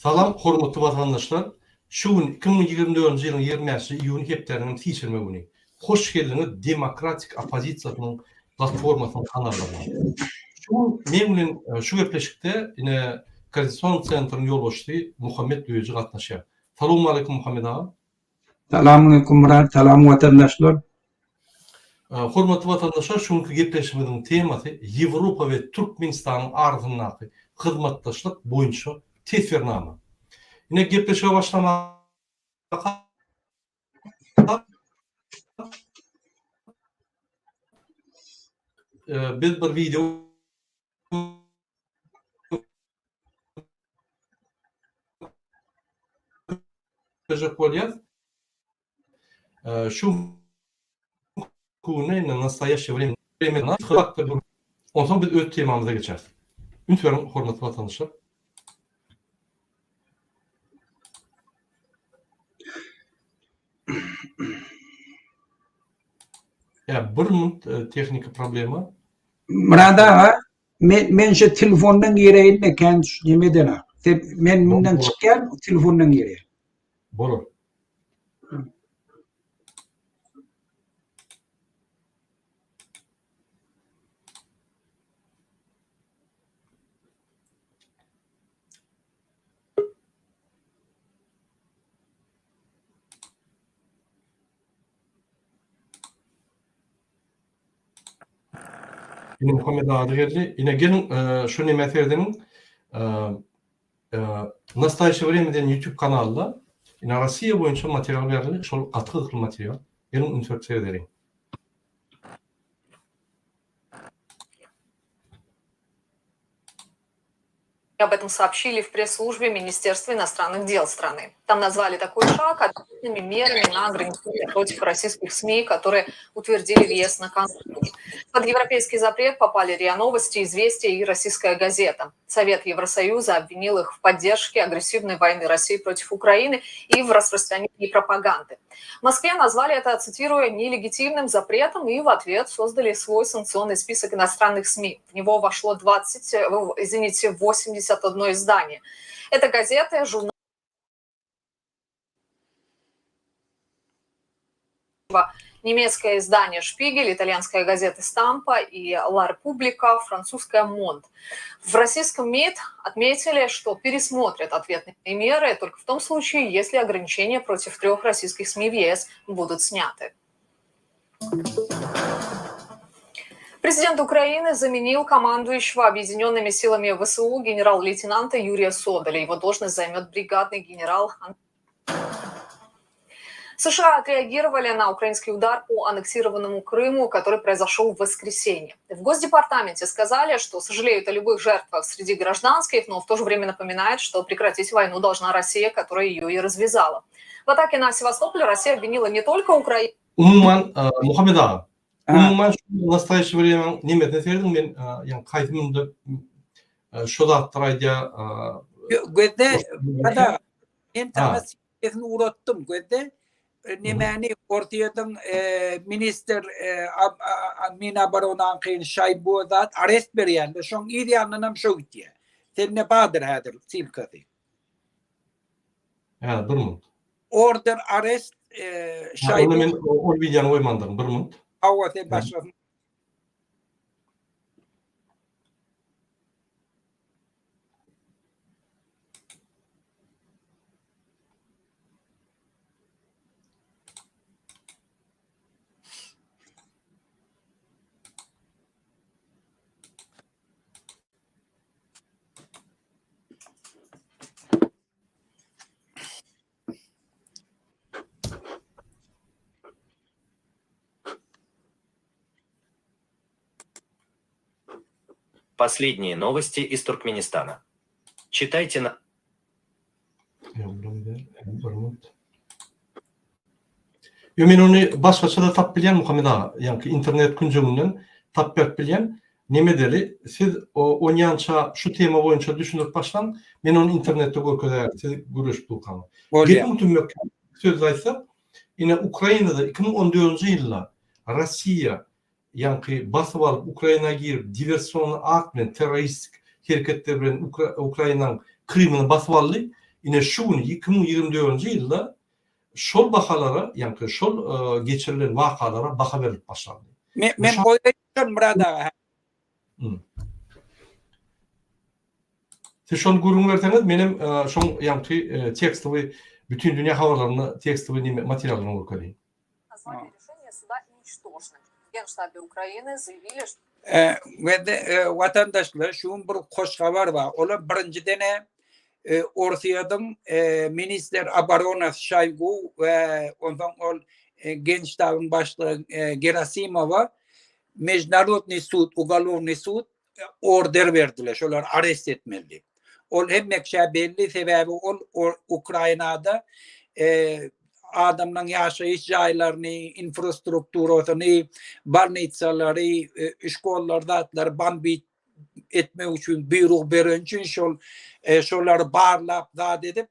Salam hormatly watandaşlar! Şu gün 2024-nji ýylyň 25-nji iýuny hepdäniň sişenbe güni. Hoş geldiňiz Demokratik oppozisiýasynyň platformasynyň kanallaryna. Şu gün meň bilen şu gepleşikde ine Koordinasion sentryň ýolbaşçysy Muhammet Düýeji gatnaşýar. Salowmaleýkim Muhammet aga. Salamaleýkum Myrat, salam watandaşlar. Hormatly watandaşlar şu günki gepleşigimiziň temasy Ýewropa we Türkmenistanyň arasyndaky hyzmatdaşlyk boýunça teswirnama. Ine gepleşige başlamaka biz bir wideo görkezjek bolýas. Şu güne indi nastoýaşşe wremýa Onsoň biz öz temamyza geçeris. Üns beriň hormatly watandaşlar. Ýa bir minut tehniki problema. Myrat aga, men men şu telefondan gireýin-de kän nemeden. Men mundan çykýan, telefondan girýän. Bolar. Ine Muhammet ady geldi. Ine geliň şu nämä seredeniň. Nastaýşe wremýa diýen YouTube kanalda ine Rossiýa boýunça material berildi. Şol gaty gyzykly material. Geliň üns berip seredeliň. Об этом сообщили в пресс-службе Министерства иностранных дел страны. Там назвали такой шаг ответными мерами на ограничения против российских СМИ, которые утвердили в ЕС накануне. Под европейский запрет попали РИА Новости, Известия и Российская газета. Совет Евросоюза обвинил их в поддержке агрессивной войны России против Украины и в распространении пропаганды. В Москве назвали это, цитирую, нелегитимным запретом и в ответ создали свой санкционный список иностранных СМИ. В него вошло 20, извините, 81 издание. Это газеты, журналы, немецкое издание «Шпигель», итальянская газета «Стампа» и «Ла Република», французская «Монд». В российском МИД отметили, что пересмотрят ответные меры только в том случае, если ограничения против трех российских СМИ в ЕС будут сняты. Президент Украины заменил командующего объединенными силами ВСУ генерал-лейтенанта Юрия Содоля. Его должность займет бригадный генерал США отреагировали на украинский удар по аннексированному Крыму, который произошел в воскресенье. В Госдепартаменте сказали, что сожалеют о любых жертвах среди гражданских, но в то же время напоминают, что прекратить войну должна Россия, которая ее и развязала. В атаке на Севастополь Россия обвинила не только Украину, Umuman, Muhammet aga, umuman şu nastoýaşi wremýaň nemesine serediň men ýa haýsy munda şu zatlar aýdýar. Gözde, Muhammet aga, men saňa sesini ugratdym gözde nemäni Orsýetiň ministr Minaboronaňkyny Şaýbu zat arest berýände şoň yz ýanyndanam şo gitýär. Sende bardyr häzir ssylkasy. Hä, bir minut. Order arest Şaýbu. Onda men ol wideony goýmandyryn, bir minut. Hawa, sen başgasyn. Последние новости из Туркменистана. Читайте на... Ýo men ony başgaça-da tapyp bilýän Muhammet aga, ýaňky internet künjeginden tapyp berip bilýän. Neme edeli, siz onýança şu tema boýunça düşündirip başlaň, men ony internetde görkezärin, siz gürleşip durkaňyz. Gepiň tümmek sözde aýtsak, ine Ukrainada 2014-nji ýylda Rossiýa ýaňky basyp alyp Ukraina girip diwersionny akt bilen terroristik hereketler bilen Ukrainanyň Krymyny basyp aldy. Ine şu gün 2024-nji ýylda şol bahalara, ýaňky şol geçirilen wakalara baha berlip başlandy. Men men goýaýyn Myrat aga. Siz şony gürrüň berseňiz, menem şoň ýaňky tekstowy bütin dünýä habarlarynda tekstowy neme materiallaryny görkezeýin. Watandaşlar şu gün bir hoş habar bar. Olam birinjiden-ä Orsýetiň ministr oboronasy Şoýgu we onsoň ol Genştabyň başlygy Gerasimowa Mejnarodnyý sud, ugolovnyý sud order berdiler, şolary arest etmeli diýip. Ol hemme kişä belli, sebäbi ol Ukrainada adamlaryň ýaşaýyş jaýlaryny, infrastrukturasyny, bolnitsalary, şkollary zatlary bombit etmek üçin buýruk beren üçin şol şolary barlap zat edip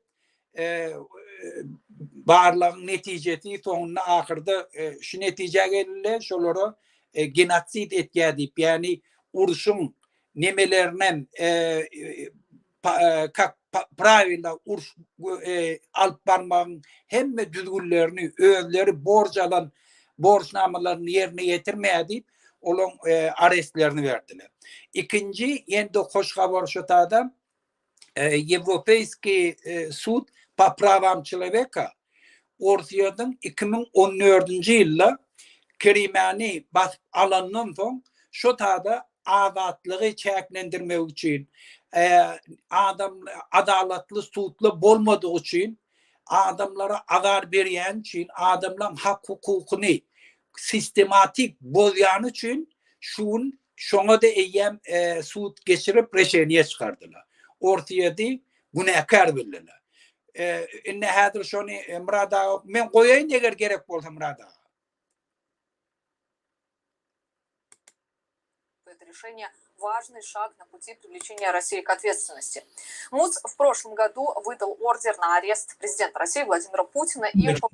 barlagyň netijesi soňunda ahyrda şu netijä geldiler, şolara genosid etýär diýip, ýagny urşuň nemelerinem kak prawila uruş alyp barmagyň hemme düzgünlerini özleri borç alan borçnamalaryny ýerine ýetirmeýär diýip, olaň arestlerini berdiler. Ikinji ýene-de hoş habar şu tada Ýewropeýskiý sud po prawam çeloweka Orsýetiň 2014-nji ýylda Krimeany basyp alandan soň şo tada azatlygy çäklendirmek üçin, adam adalatly sudly bolmadygy üçin, adamlara azar berýäni üçin, adamlaryň hak-hukukyny sistematik bozýany üçin şu gün Şoňa-da eýýäm sud geçirip reşeniýe çykardylar. Orsýeti günäkär bildiler. Indi häzir şony Myrat aga men goýaýyn eger gerek bolsa Myrat aga. Это решение важный шаг на пути привлечения России к ответственности. МУЦ в прошлом году выдал ордер на арест президента России Владимира Путина и по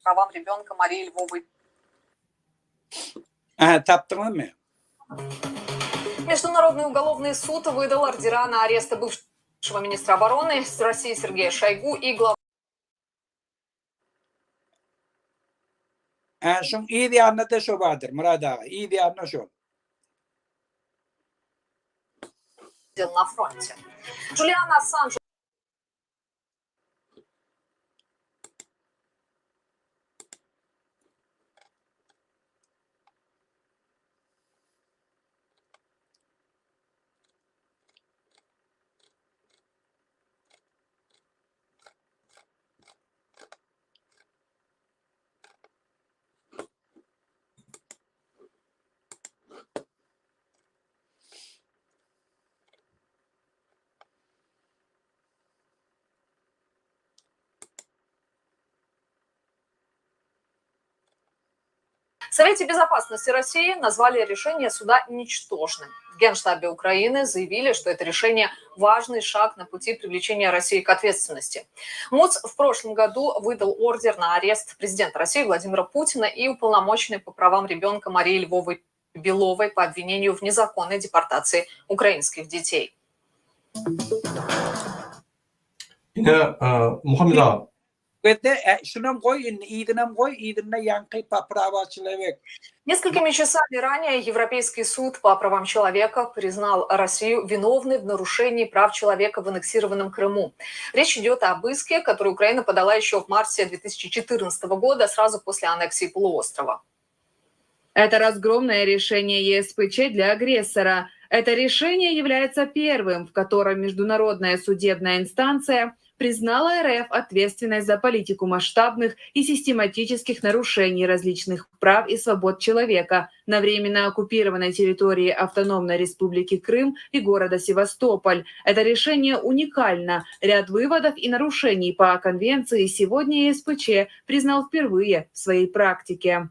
правам ребенка Марии Львовой. Aha, tapdyňyzmy? Международный уголовный суд выдал ордера на арест бывшего министра обороны России Сергея Шойгу и главы Hä, şoň yz ýanynda-da şo bardyr, Myrat aga, yz ýanynda şo. дел на фронте. Джулиан Ассанж В Совете Безопасности России назвали решение суда ничтожным. В Генштабе Украины заявили, что это решение – важный шаг на пути привлечения России к ответственности. МУЦ в прошлом году выдал ордер на арест президента России Владимира Путина и уполномоченной по правам ребенка Марии Львовой Беловой по обвинению в незаконной депортации украинских детей. Ine, Muhammet aga. Bende şunam goý indi yzynam goý yzynda ýaňky po prava çelowek. Несколькими часами ранее Европейский суд по правам человека признал Россию виновной в нарушении прав человека в аннексированном Крыму. Речь идет об иске, который Украина подала еще в марте 2014 года, сразу после аннексии полуострова. Это разгромное решение ЕСПЧ для агрессора. Это решение является первым, в котором международная судебная инстанция признала РФ ответственной за политику масштабных и систематических нарушений различных прав и свобод человека на временно оккупированной территории Автономной Республики Крым и города Севастополь. Это решение уникально. Ряд выводов и нарушений по конвенции сегодня ЕСПЧ признал впервые в своей практике.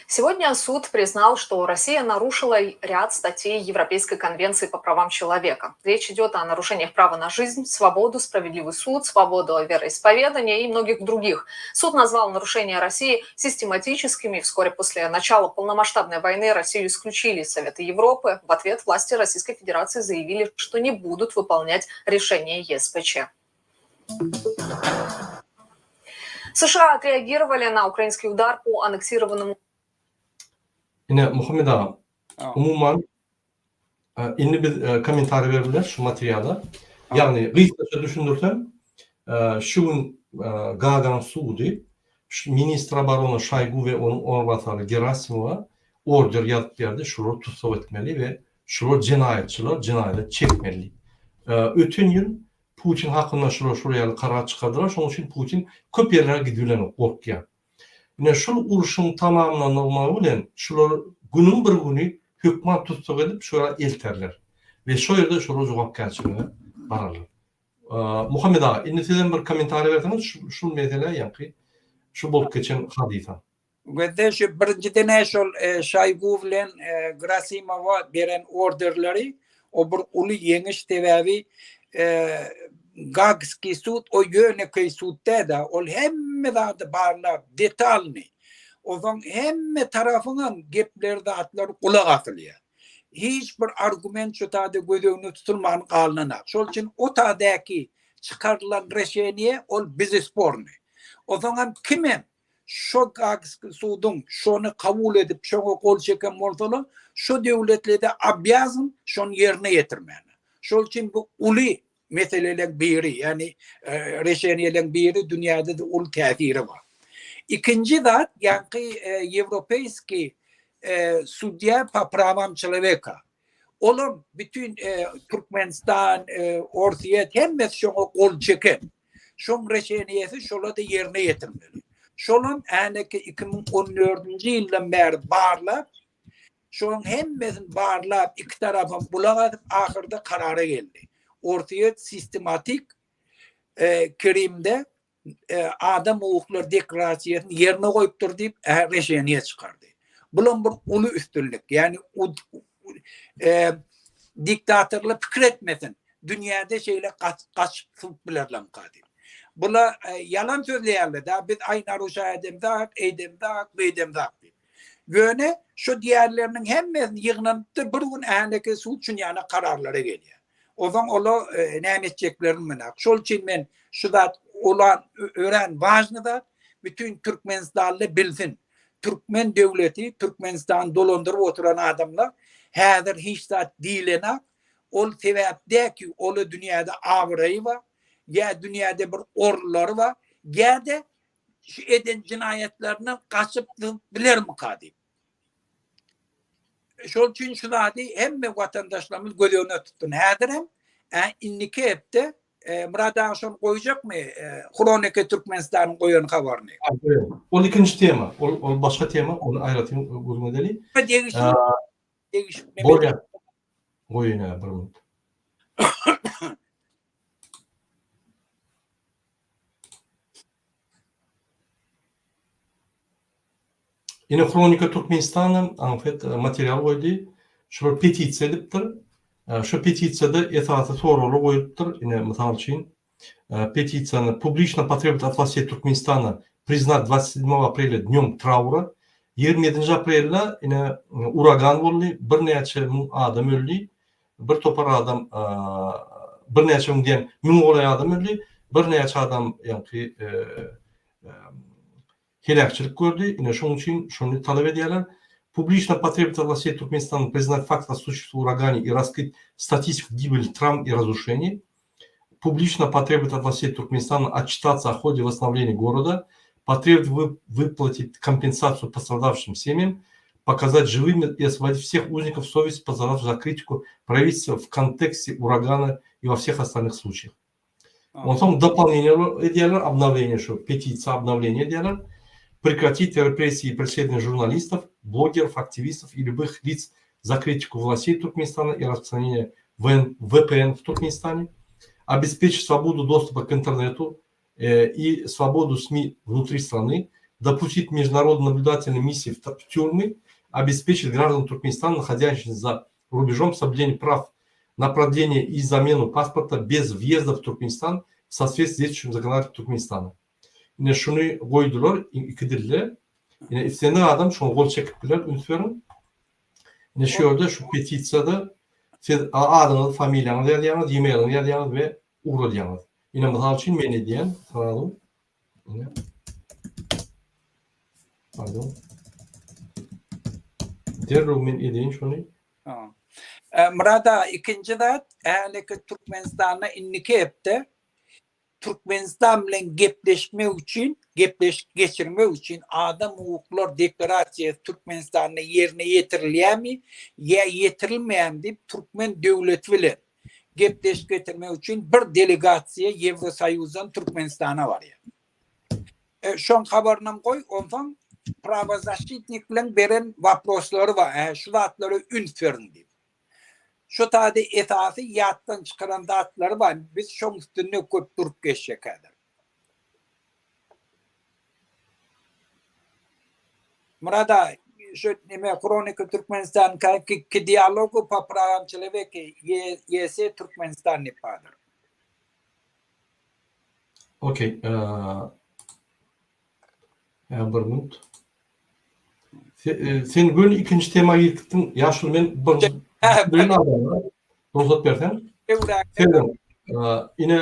Сегодня суд признал, что Россия нарушила ряд статей Европейской конвенции по правам человека. Речь идет о нарушениях права на жизнь, свободу, справедливый суд, свободу вероисповедания и многих других. Суд назвал нарушения России систематическими. Вскоре после начала полномасштабной войны Россию исключили из Совета Европы. В ответ власти Российской Федерации заявили, что не будут выполнять решение ЕСПЧ. США отреагировали на украинский удар по аннексированному Ine, Muhammet aga, umuman, indi biz kommentariý berip bileris şu materiala. Ýagny, gysgaça düşündirsem, şu gün Gaganyň sudy ministr oborony Şoýgu we onuň orunbasary Gerasimowa order ýazyp berdi, şulary tussag etmeli we şular jenaýatçylar, jenaýata çekmeli diýip. Öten ýyl Putin hakynda şular şular ýaly karar çykardylar, şonuň üçin Putin köp ýerlere gidibilenok, gorkýar. Ine şul urşuň tamamlanylmagy bilen şular günüň bir güni hökman tussag edip şu ýere elterler we şo ýerde şolar jogapkärçilige bararlar. Muhammet aga indi sizem bir kommentariý berseňiz şul meselä ýaňky şu bolup geçen hadysa. Gözde şu birinjiden-ä şol Şoýgu bilen Grasimowa beren orderleri o bir uly ýeňiş sebäbi Gagskiý sud o ýönekeý sud däl-de ol hemme zady barlap detalny onsoň hemme tarapyňam gepleri zatlary gulak asylýar. Hiç bir argument şu taýda göz öňünde tutulman galynanak. Şol üçin o taýdaky çykarylan reşeniýe ol bezspornyý. Onsoňam kimem Şo Gagski suduň şony kabul edip şoňa gol çeken bolsalar, şo döwletlede obýazan şony ýerine ýetirmäne. Şol üçin bu uly meseleleň biri, ýagny reşeniýeleň biri dünýäde-de uly täsiri bar. Ikinji zat ýaňky ýewropeýski sudýa po prawam çeloweka. Olam bütin Türkmenistan, Orsýet hemmesi şoňa gol çeken. Şoň reşeniýesi şola-da ýerine ýetirmeli. Şolam äneki 2014-nji ýyldan bäri barlap, şoň hemmesini barlap, iki tarapam gulak asyp, ahyrda karara geldi. Orsýet sistematik Krymda adam hukuklary deklarasiýasyny ýerine goýupdyr diýip, reşeniýe çykardy. Bulam bir uly üstünlik. Ýagny diktatorlar pikir etmesin, dünýäde şeýle gaçyp sypyp bilerlermika diýip. Bular ýalan sözleýärler-dä, biz aý naruşa edemzak, eýdemzak, beýdemzak diýip. Ýöne şo diýýänleriniň hemmesini ýygnanypdyr, bir gün äneke sud şunýana kararlara gelýär. Onsoň olar näme etjeklerini bilenok. Şol üçin men şu zat olan örän wažny zat, bütin türkmenistanly bilsin. Türkmen döwleti, Türkmenistany dolandyryp oturan adamlar häzir hiç zat diýilenak. Ol sebäp däl ki, ola dünýäde abraýy bar, ýa dünýäde bir orunlary bar, ýa-da şu eden jenaýatlaryndan gaçyp zyňyp bilermika diýip. Şol üçin şu zady hemme watandaşlarymyz göz öňüne tutsun. Häzirem, indiki hepde Myrat aga şony goýjakmy? Hroniki Türkmenistanyň goýan habaryny. Ol ikinji tema. Ol ol başga tema. Ony aýratyn gürrüň edeli. Degişli. Degişli. Bolýar. Goýaýyn aga bir minut. Ine Hronika Türkmenistana anket material goýdy. Şular petisiýa edipdir. Şu petisiýada esasy soraglar goýlupdyr. Ine mysal üçin petisiýany publiçno potrebować от властей Türkmenistana priznat 27 aprelya dnýom traura. 27-nji aprelde ine uragan boldy, birnäçe müň adam öldi. Bir topar adam birnäçe müň diýen müňe golaý adam öldi. Birnäçe adam ýaňky heläkçilik gördi. Ine şonuň üçin şony talap edýärler. Publiçno potrebować от властей Туркменистана признать факт о случившемся урагане и раскрыть статистику гибели, травм и разрушений. Публично потребовать от властей Туркменистана отчитаться о ходе восстановления города, потребовать выплатить компенсацию пострадавшим семьям, показать живыми и освободить всех узников совести, пострадавших за критику правительства в контексте урагана и во всех остальных случаях. Onsoň doполнение edýärler, obnowleniýe şu petisiýa obnowleniýe edýärler. Прекратить репрессии и преследование журналистов, блогеров, активистов и любых лиц за критику властей Туркменистана и распространение VPN в Туркменистане, обеспечить свободу доступа к интернету и свободу СМИ внутри страны, допустить международные наблюдательные миссии в тюрьмы, обеспечить граждан Туркменистана, находящихся за рубежом, соблюдение прав на продление и замену паспорта без въезда в Туркменистан в соответствии с действующим законодательством Туркменистана. Ine şuny goýdular iki dilde. Ine islendik adam şoňa gol çekip biler, üns beriň. Ine şu ýerde şu petisiýada siz adyňyzy, familiýaňyzy ýazýaňyz, e-mailiňizi ýazýaňyz we ugradýaňyz. Ine mysal üçin men edýän srazu ine pardon derrew men edeýin şony. Myrat aga ikinji zat häliki Türkmenistanda indiki hepde Türkmenistan bilen gepleşmek üçin, gepleşik geçirmek üçin adam hukuklar deklarasiýasy Türkmenistanda ýerine ýetirilýärmi ýa ýetirilmeýärmi diýip türkmen döwleti bilen gepleşik geçirmek üçin bir delegasiýa Ýewrosoýuzdan Türkmenistana barýar. Şoň habarynam goý, onsoň prawozaşçitnikleň beren waproslary bar, hä şu zatlara üns beriň diýip. Şu taýda esasy ýatdan çykaran zatlary bar, biz şoň üstünde köp durup geçjek häzir. Myrat aga, şu neme Hronika Türkmenistan k dialogu po prawam çeloweki YS Türkmenistan diýip bardyr. Okey. Ýa bir minut. Sen göni ikinji tema girip gitdiň. Ýaşuly men bir bilen adamlara rugsat berseň. Ine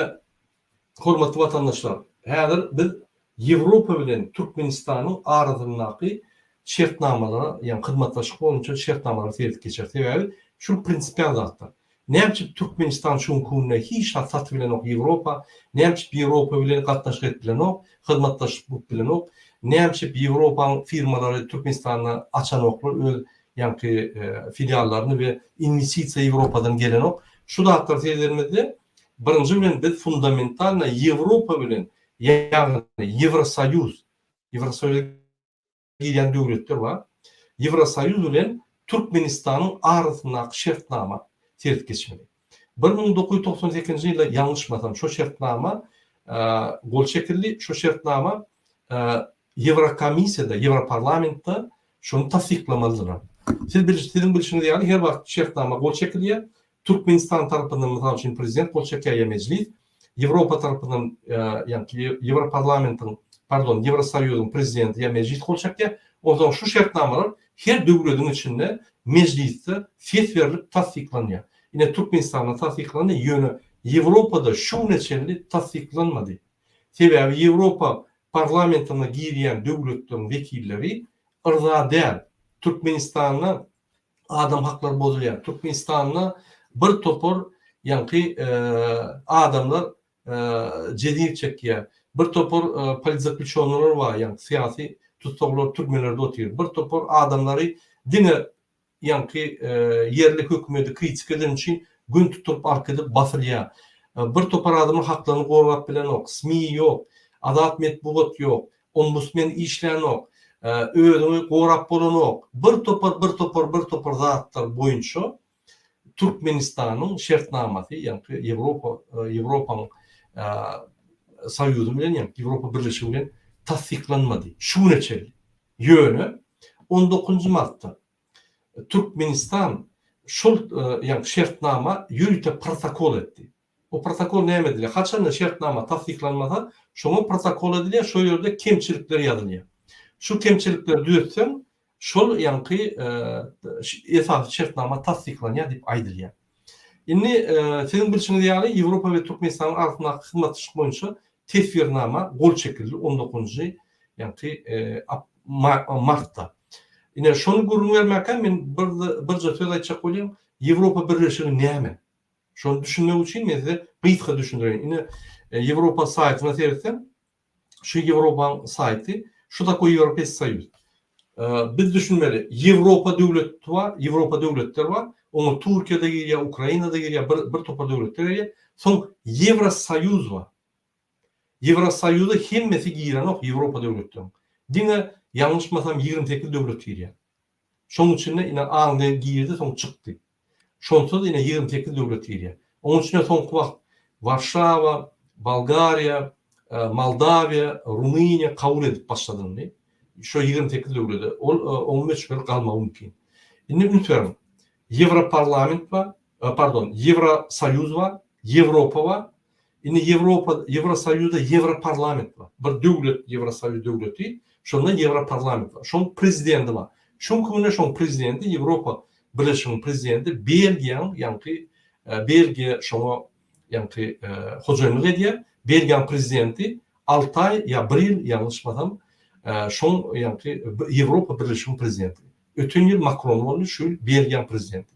hormatly watandaşlar, häzir biz Ýewropa bilen Türkmenistanyň arasyndaky şertnamalara, ýagny hyzmatdaşlyk boýunça şertnamalara seredip geçeris. Sebäbi şul prinsipial zatlar. Näme üçin Türkmenistan şu günki günde hiç zat satyp bilenok Ýewropa, näme üçin Ýewropa bilen gatnaşyk edip bilenok, hyzmatdaşlyk gurup bilenok, näme üçin Ýewropaň firmalary Türkmenistanda açanoklar öz ýaňky filiallaryny we inwestisiýa Ýewropadan gelenok. Şu zatlary seredenimizde birinji bilen biz fundamentalno Ýewropa bilen ýagny Ýewrosoýuz, Ýewrosoýuza girýän döwletler bar. Ýewrosoýuz bilen Türkmenistanyň arasyndaky şertnama seredip geçmeli. 1998-nji ýylda ýalňyşmasam şo şertnama gol çekildi. Şo şertnama Ýewrokomissiýada, Ýewroparlamentde şony tassyklamalydylar. Siz biliş, siziň bilşiňiz ýaly her wagt şertnama gol çekilýär. Türkmenistan tarapyndan mysal üçin prezident gol çekýär ýa mejlis, Ýewropa tarapyndan ýaňky Ýewroparlamentiň, pardon, Ýewrosoýuzyň prezidenti ýa mejlis gol çekýär. Onsoň şu şertnamalar her döwlediň içinde mejlisde ses berlip tassyklanýar. Ine Türkmenistanda tassyklandy, ýöne Ýewropada şu güne çenli tassyklanmady. Sebäbi Ýewropa parlamentine girýän döwletleriň wekilleri yrza däl. Türkmenistanda adam haklary bozulýar. Türkmenistanda bir topar ýaňky adamlar jezir çekýär. Bir topar politzaklýuçennylar bar, ýaňky syýasy tussaglar türmelerde otyr. Bir topar adamlary diňe ýaňky ýerli hökümeti kritika edeni üçin gün tutulyp alyp gidip basylýar. Bir topar adamlar haklaryny gorap bilenok, SMI ýok, azat metbugat ýok. Ombudsmen işlänok, özüňi gorap bolanok. Bir topar, bir topar, bir topar zatlar boýunça Türkmenistanyň şertnamasy, ýaňky Ýewropa, Ýewropanyň Soýuzy bilen, ýaňky Ýewropa Birleşigi bilen tassyklanmady. Şu güne çenli. Ýöne on dokuzynjy martda Türkmenistan şol, ýaňky şertnama ýörite protokol etdi. O protokol näme edilýär? Haçanda şertnama tassyklanmasa, şoňa protokol edilýär, şo ýerde kemçilikler ýazylýar. Şu kemçilikleri düzetseň, şol ýaňky esasy şertnama tassyklanýar diýip aýdylýar. Indi siziň bilşiňiz ýaly, Ýewropa we Türkmenistanyň arasyndaky hyzmatdaşlyk boýunça teswirnama gol çekildi on dokuzynjy ýaňky martda. Ine, şony gürrüň bermäkä men birje söz aýtjak bolýan, Ýewropa Birleşigi näme? Şony düşünmek üçin men size gysga düşündireýin. Ine, Ýewropa saýtyna seretseň, şu Ýewropaň saýty, şu takoý Ýewropeýski Soýuz. Biz düşünmeli, Ýewropa döwleti bar, Ýewropa döwletleri bar. Oňa Türkiýe-de girýär, Ukraina-da girýär, bir bir topar döwletler girýär. Soň Ýewrosoýuz bar. Ýewrosoýuza hemmesi girenok Ýewropa döwletleriniň. Diňe ýalňyşmasam 28 döwlet girýär. Şoň içinde ine Angliýa girdi soň çykdy. Şonsuz ine 28 döwlet girýär. Oň içine soňky wagt Warşawa, Bolgariýa, Moldawiýa, Rumyniýa kabul edip başlady indi. Şo 28 döwlede ol oň möçberi galmagy mümkin. Indi üns beriň. Ýewroparlament bar, pardon, Ýewrosoýuz bar, Ýewropa bar, Indi Ýewropa, Ýewrosoýuzda Ýewroparlament bar. Bir döwlet Ýewrosoýuz döwleti, şonda Ýewroparlament bar. Şoň prezidenti bar. Şu günki günde şoň prezidenti Ýewropa Birleşiginiň prezidenti Belgiýanyň ýaňky Belgiýa şoňa ýaňky hojaýynlyk edýär. Belgiýanyň prezidenti alty aý ýa bir ýyl ýalňyşmasam şoň ýaňky Ýewropa Birleşiginiň prezidenti. Öten ýyl Makron boldy, şu ýyl Belgiýanyň prezidenti.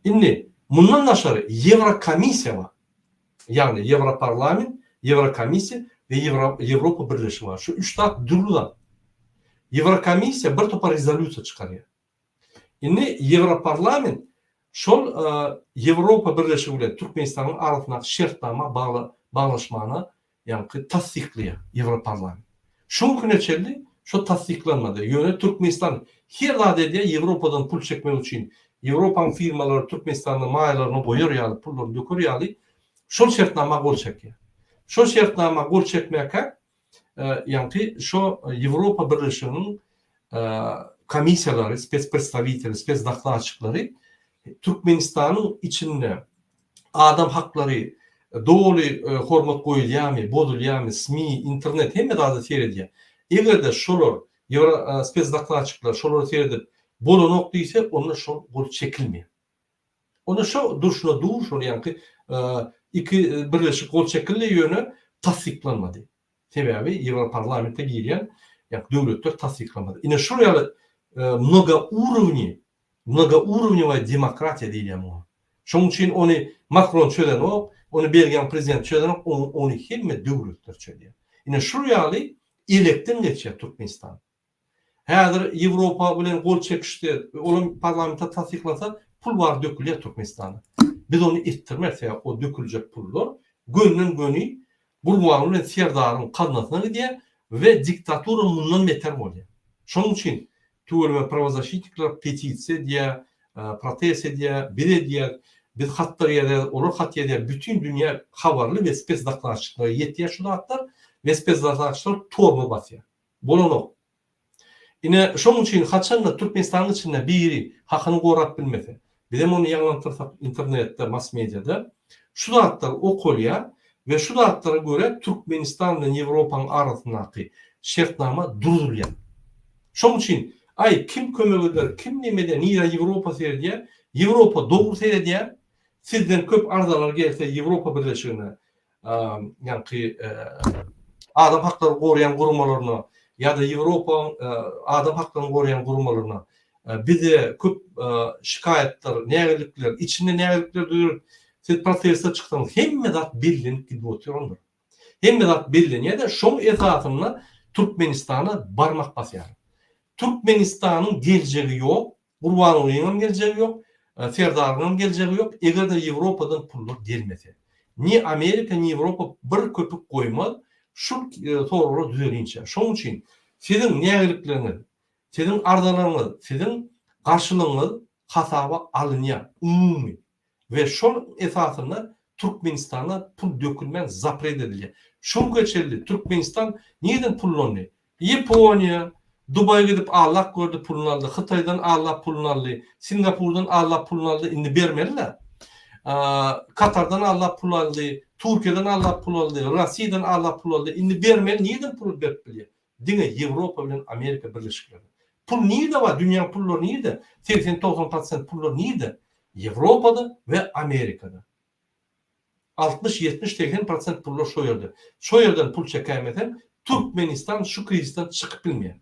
Indi mundan daşary Ýewrokomissiýa bar. Ýagny Ýewroparlament, Ýewrokomissiýa we Ýewropa Birleşigi bar. Şu üç zat dürli zat. Ýewrokomissiýa bir topar rezolýusiýa çykarýar. Indi Ýewroparlament şol Ýewropa Birleşigi bilen Türkmenistanyň arasyndaky şertnama baglaşmana ýaňky tassyklaýar Ýewroparlament. Şu güne çenli şo tassyklanmady. Ýöne Türkmenistan her zat edýär Ýewropadan pul çekmek üçin. Ýewropanyň firmalary Türkmenistanda maýalaryny goýar ýaly, pullaryny döker ýaly şol şertnama gol çekýär. Şol şertnama gol çekmäkä ýaňky şo Ýewropa Birleşiginiň komissiýalary, spespredstawiteli, spesdokladçiklary Türkmenistanyň içinde adam haklary doly hormat goýulýarmy, bozulýarmy, SMI, internet hemme zada seredýär. Eger-de şolar ýewro spesdokladçikler şolara seredip bolanok diýse, onda şol gol çekilmeýär. Onda şo durşuna dur şol ýaňky iki birleşik gol çekildi ýöne tassyklanmady. Sebäbi Ýewroparlamente girýän ýa döwletler tassyklamady. Ine şol ýaly mnogourovni, mnogourovnewaya demokratiýa diýilýär muňa. Şonuň üçin ony Makron çözenok, ony Belgiýanyň prezidenti çözenok, ony hemme döwletler çözýär. Ine şul ýaly elekden geçýär Türkmenistan. Häzir Ýewropa bilen gol çekişse, olam parlamentde tassyklasa, pul bar dökülýär Türkmenistana. Biz ony etdirmeris, sebäbi o döküljek pullar gönden-göni Gurbanguly bilen Serdaryň gaznasyna gidýär we diktatura mundan beter bolýar. Şonuň üçin tüweleme prawozaşitnikler petisiýa edýär, protest edýär, biz edýäris, biz hatlar ýazýarys, olar hat ýazýar, bütin dünýä habarly we spesdokladçyklara ýetýär şu zatlar we spesdokladçylar tormoz basýar. Bolanok. Ine, şonuň üçin haçan-da Türkmenistanyň içinde biri hakyny gorap bilmese, bizem ony ýaňlantyrsak internetde, mass-mediada, şu zatlar okalýar we şu zatlara görä Türkmenistan bilen Ýewropanyň arasyndaky şertnama duruzylýar. Şonuň üçin, aý, kim kömek eder, kim neme eder, nirä Ýewropa seredýär, Ýewropa dogry seredýär, sizden köp arzalar gelse Ýewropa Birleşigine, ýaňky adam haklary goraýan guramalaryna ýa-da Ýewropa adam haklaryny goraýan guramalaryna bize köp şikaýatlar, nägilikler, içinde nägilikler dörüp, siz proteste çyksaňyz hemme zat bellenip gidip otyr onda. Hemme zat bellenýär-de, şoň esasynda Türkmenistana barmak basýarlar. Türkmenistanyň geljegi ýok, Gurbangulyňam geljegi ýok, Serdaryňam geljegi ýok, eger-de Ýewropadan pullar gelmese. Ni Amerika, ni Ýewropa bir köpük goýmaz, şul soraglar düzelinçä. Şonuň üçin siziň nägilikleriňiz, siziň arzalaryňyz, siziň garşylygyňyz hasaba alynýar, umumy. We şol esasynda Türkmenistana pul dökülmän zapret edilýär. Şu günke çenli Türkmenistan nireden pullandy? Ýaponiýa, Dubaýa gidip allap gördi puluny aldy, Hytaýdan allap puluny aldy, Singapurdan allap puluny aldy, indi bermeli-dä. Katardan allap pul aldy, Türkiýeden allap pul aldy, Rossiýadan allap pul aldy, indi bermeli, nireden pul berip bilýär? Diňe Ýewropa bilen Amerika Birleşikleri. Pul nirde bar? Dünýäň pullary nirde? 80-90 prosent pullar nirde? Ýewropada we Amerikada. 60, 70, 80 prosent pullar şo ýerde. Şo ýerden pul çekäýmeseň, Türkmenistan şu krizisden çykyp bilmeýär.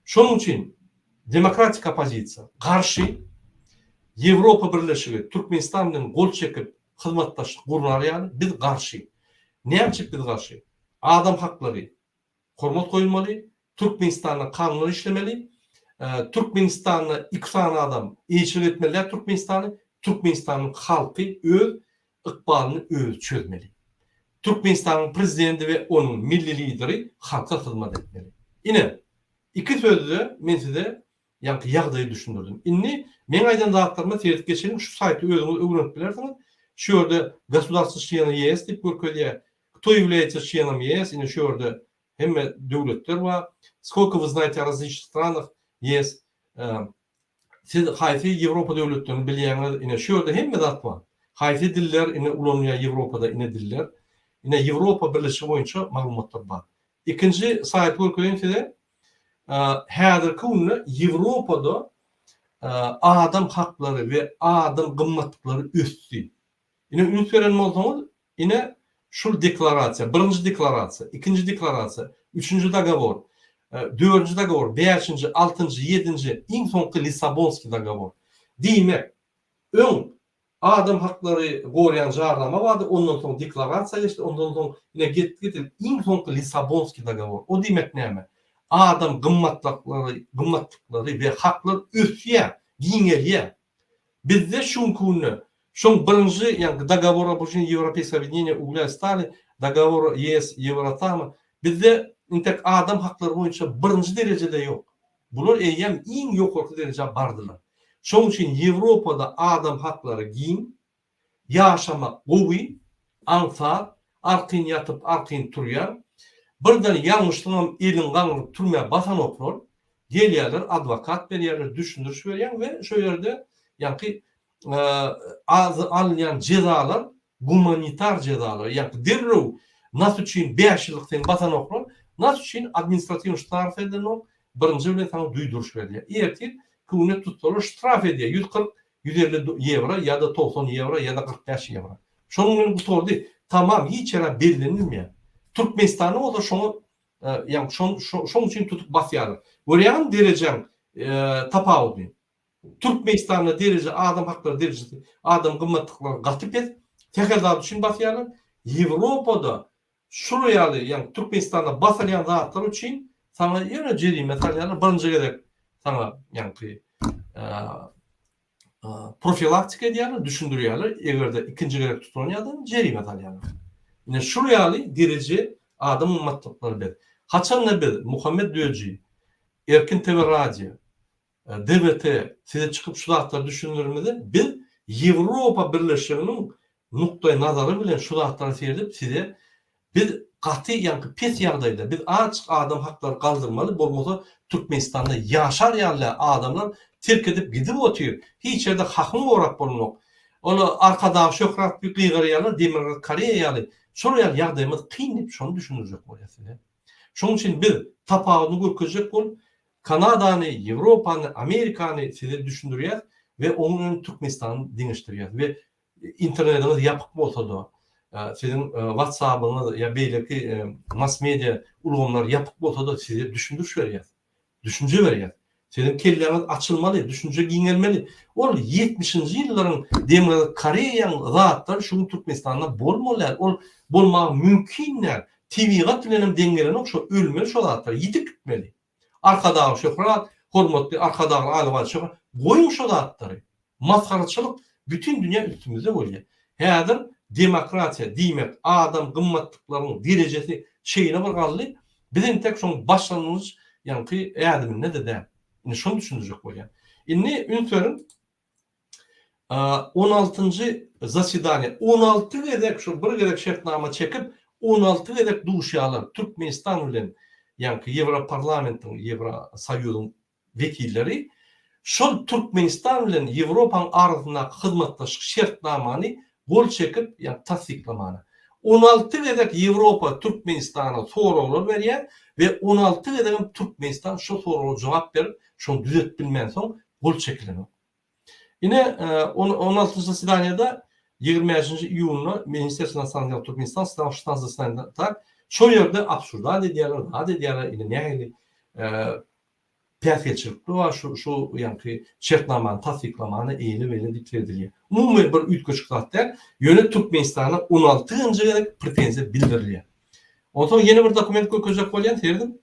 Şonuň üçin demokratik oppozisiýa garşy Ýewropa Birleşigi Türkmenistan bilen gol çekip hyzmatdaşlyk gurnar ýaly biz garşy. Näme üçin biz garşy? Adam haklary, hormat goýulmaly, Türkmenistanda kanunlar işlemeli, Türkmenistanda iki sany adam eýeçilik etmeli däl Türkmenistany, Türkmenistanyň halky öz ykbalyny özi çözmeli. Türkmenistanyň prezidenti we onuň milli lideri halka hyzmat etmeli. Ine, iki sözde men size ýaňky ýagdaýy düşündirdim. Indi meň aýdan zatlaryma seredip geçeliň, şu saýty özüňiz öwrenip bilersiňiz. Şu ýerde Gosudarstwo çleny ÝES diýip görkezýär. Kto ýawlýaýtsa çlenom ÝES, ine şu ýerde hemme döwletler bar. Skolko вы znaýte o razliçnych stranah ÝES, siz haýsy Ýewropa döwletlerini bilýäňiz, ine şu ýerde hemme zat bar. Haýsy diller ine ulanylýar Ýewropada ine diller. Ine Ýewropa Birleşigi boýunça maglumatlar bar. Ikinji saýty görkezeýin size. Häzirki günde Ýewropada adam haklary we adam gymmatlyklary ösdi. Ine üns beren bolsaňyz, ine. Şul deklarasiýa, birinji deklarasiýa, ikinji deklarasiýa, üçünji dogowor, dördünji dogowor, bäşinji, altynjy, ýedinji, iň soňky Lissabonskiý dogowor. Diýmek, öň adam haklary goraýan jarnama bardy, ondan soň deklarasiýa geçdi, ondan soň ine gitdi-gitdi iň soňky Lissabonskiý dogowor. O diýmek näme? Adam gymmatlyklary, gymmatlyklary we haklar ösýär, giňelýär. Bizde şu günki günde şoň birinji ýaňky Dogovor об учреждении Европейского объединения угля и стали, Dogovor ES Ýewroatoma bizde intek adam haklary boýunça birinji derejede ýok. Bular eýýäm iň ýokarky derejä bardylar. Şoň üçin Ýewropada adam haklary giň, Ýaşamak gowy, aňsat, arkaýyn ýatyp, arkaýyn turýaň. Birden ýalňyşsaňam eliň gaňryp türmä basanoklar. Gelýärler, adwokat berýärler, düşündiriş berýäň we şo ýerde ýaňky alynýan jezalar gumanitar jezalar, ýaňky derrew nas üçin bäş ýyllyk seni basanoklar, nas üçin administratiwnyý ştarf edilenok, birinji bilen saňa duýduryş berilýär. Ertir köwüne tutsalar ştraf edýär, 140 150 ýewro ýa-da 90 ýewro ýa-da 45 ýewro. Şonuň bilen gutardy. Tamam, hiç ýere bellenilmeýär. Türkmenistanda bolsa şoňa ýagny şoň üçin tutup basýarlar. Görýäňmi derejäň tapawudyny? Türkmenistanda dereje adam haklary derejesi, adam gymmatlyklary gaty pes. Sähel zat üçin basýarlar. Ýewropada Şular ýaly, ýagny Türkmenistanda basylýan zatlar üçin saňa ýöne jerime salýarlar. Birinji gezek saňa ýaňky profilaktika edýärler, düşündirýärler. Eger-de ikinji gezek tutulan ýagdaýynda jerime salýarlar. Ine şular ýaly dereje adam gymmatlyklary biz. Haçanda biz Muhammet Döji, Erkin TV Radio, DWT size çykyp şu zatlary düşündirmede biz Ýewropa Birleşiginiň nukdaý nazary bilen şu zatlary seredip size biz gaty ýaňky pes ýagdaýda biz azjyk adam haklary galdyrmaly bolmasa Türkmenistanda ýaşar ýaly däl adamlar terk edip gidip otyr hiç ýerde hakyňy gorap bolunok ol Arkadag şöhrat diýip gygyrýarlar Demirgazyk Koreýa ýaly şol ýaly ýagdaýymyz kyn diýip şony düşündirjek bolýas size şonuň üçin biz tapawudyny görkezjek bolup Kanadany, Ýewropany, Amerikany size düşündirýäs we onuň bilen Türkmenistany deňeşdirýäs we internetiňiz ýapyk bolsa-da, siziň WhatsApp-yňyz ýa beýleki mass media ulgamlar ýapyk bolsa-da size düşündiriş berýäs. Düşünje berýäs. Siziň kelläňiz açylmaly, düşünje giňelmeli. Ol ýetmişinji ýyllaryň Demirgazyk Koreýaň zatlary şu gün Türkmenistanda bolmaly däl. Ol bolmagy mümkin däl. Tebigat bilenem deň gelenok şo ölmeli şo zatlar, ýitip gitmeli. Arkadagly şöhrat, hormatly Arkadagly Aýlybaý şöhrat, goýuň şo zatlary. Masgaraçylyk bütin dünýä üstümizde bolýar. Häzir demokratiýa diýmek adam gymmatlyklaryň derejesi şeýle bir galdy, biz entek şoň başlangyç ýaňky ädiminde-de däl. Indi şony düşündirjek bolýan. Indi üns beriň, On altynjy zasedaniýa 16 gezek şu bir gezek şertnama çekip 16 gezek duşýarlar Türkmenistan bilen ýaňky Ýewroparlamentiň Ýewrosoýuzyň wekilleri şol Türkmenistan bilen Ýewropanyň arasyndaky hyzmatdaşlyk şertnamany gol çekip ýa tassyklamana. 16 gezek Ýewropa Türkmenistana soraglar berýär we 16 gezegem Türkmenistan şo soraga jogap berip şony düzetip bilmänsoň gol çekilenok. Ine, on altynjy zasedaniýada 25-nji iýunda Ministerstwo inostrannych dел Türkmenistan stал 16 zasedaniýada tak, şol ýerde obsуждать edýärler, zat edýärler, ine nähili päsgelçilikli bar şu şu ýaňky şertnamany tassyklamana eýle-beýle diýip seredilýär. Umumy bir üýtgeşik zat däl, ýöne Türkmenistana 16-njy gezek pretenziýa bildirilýär. Onsoň ýene bir dokument görkezjek bolýan, serediň.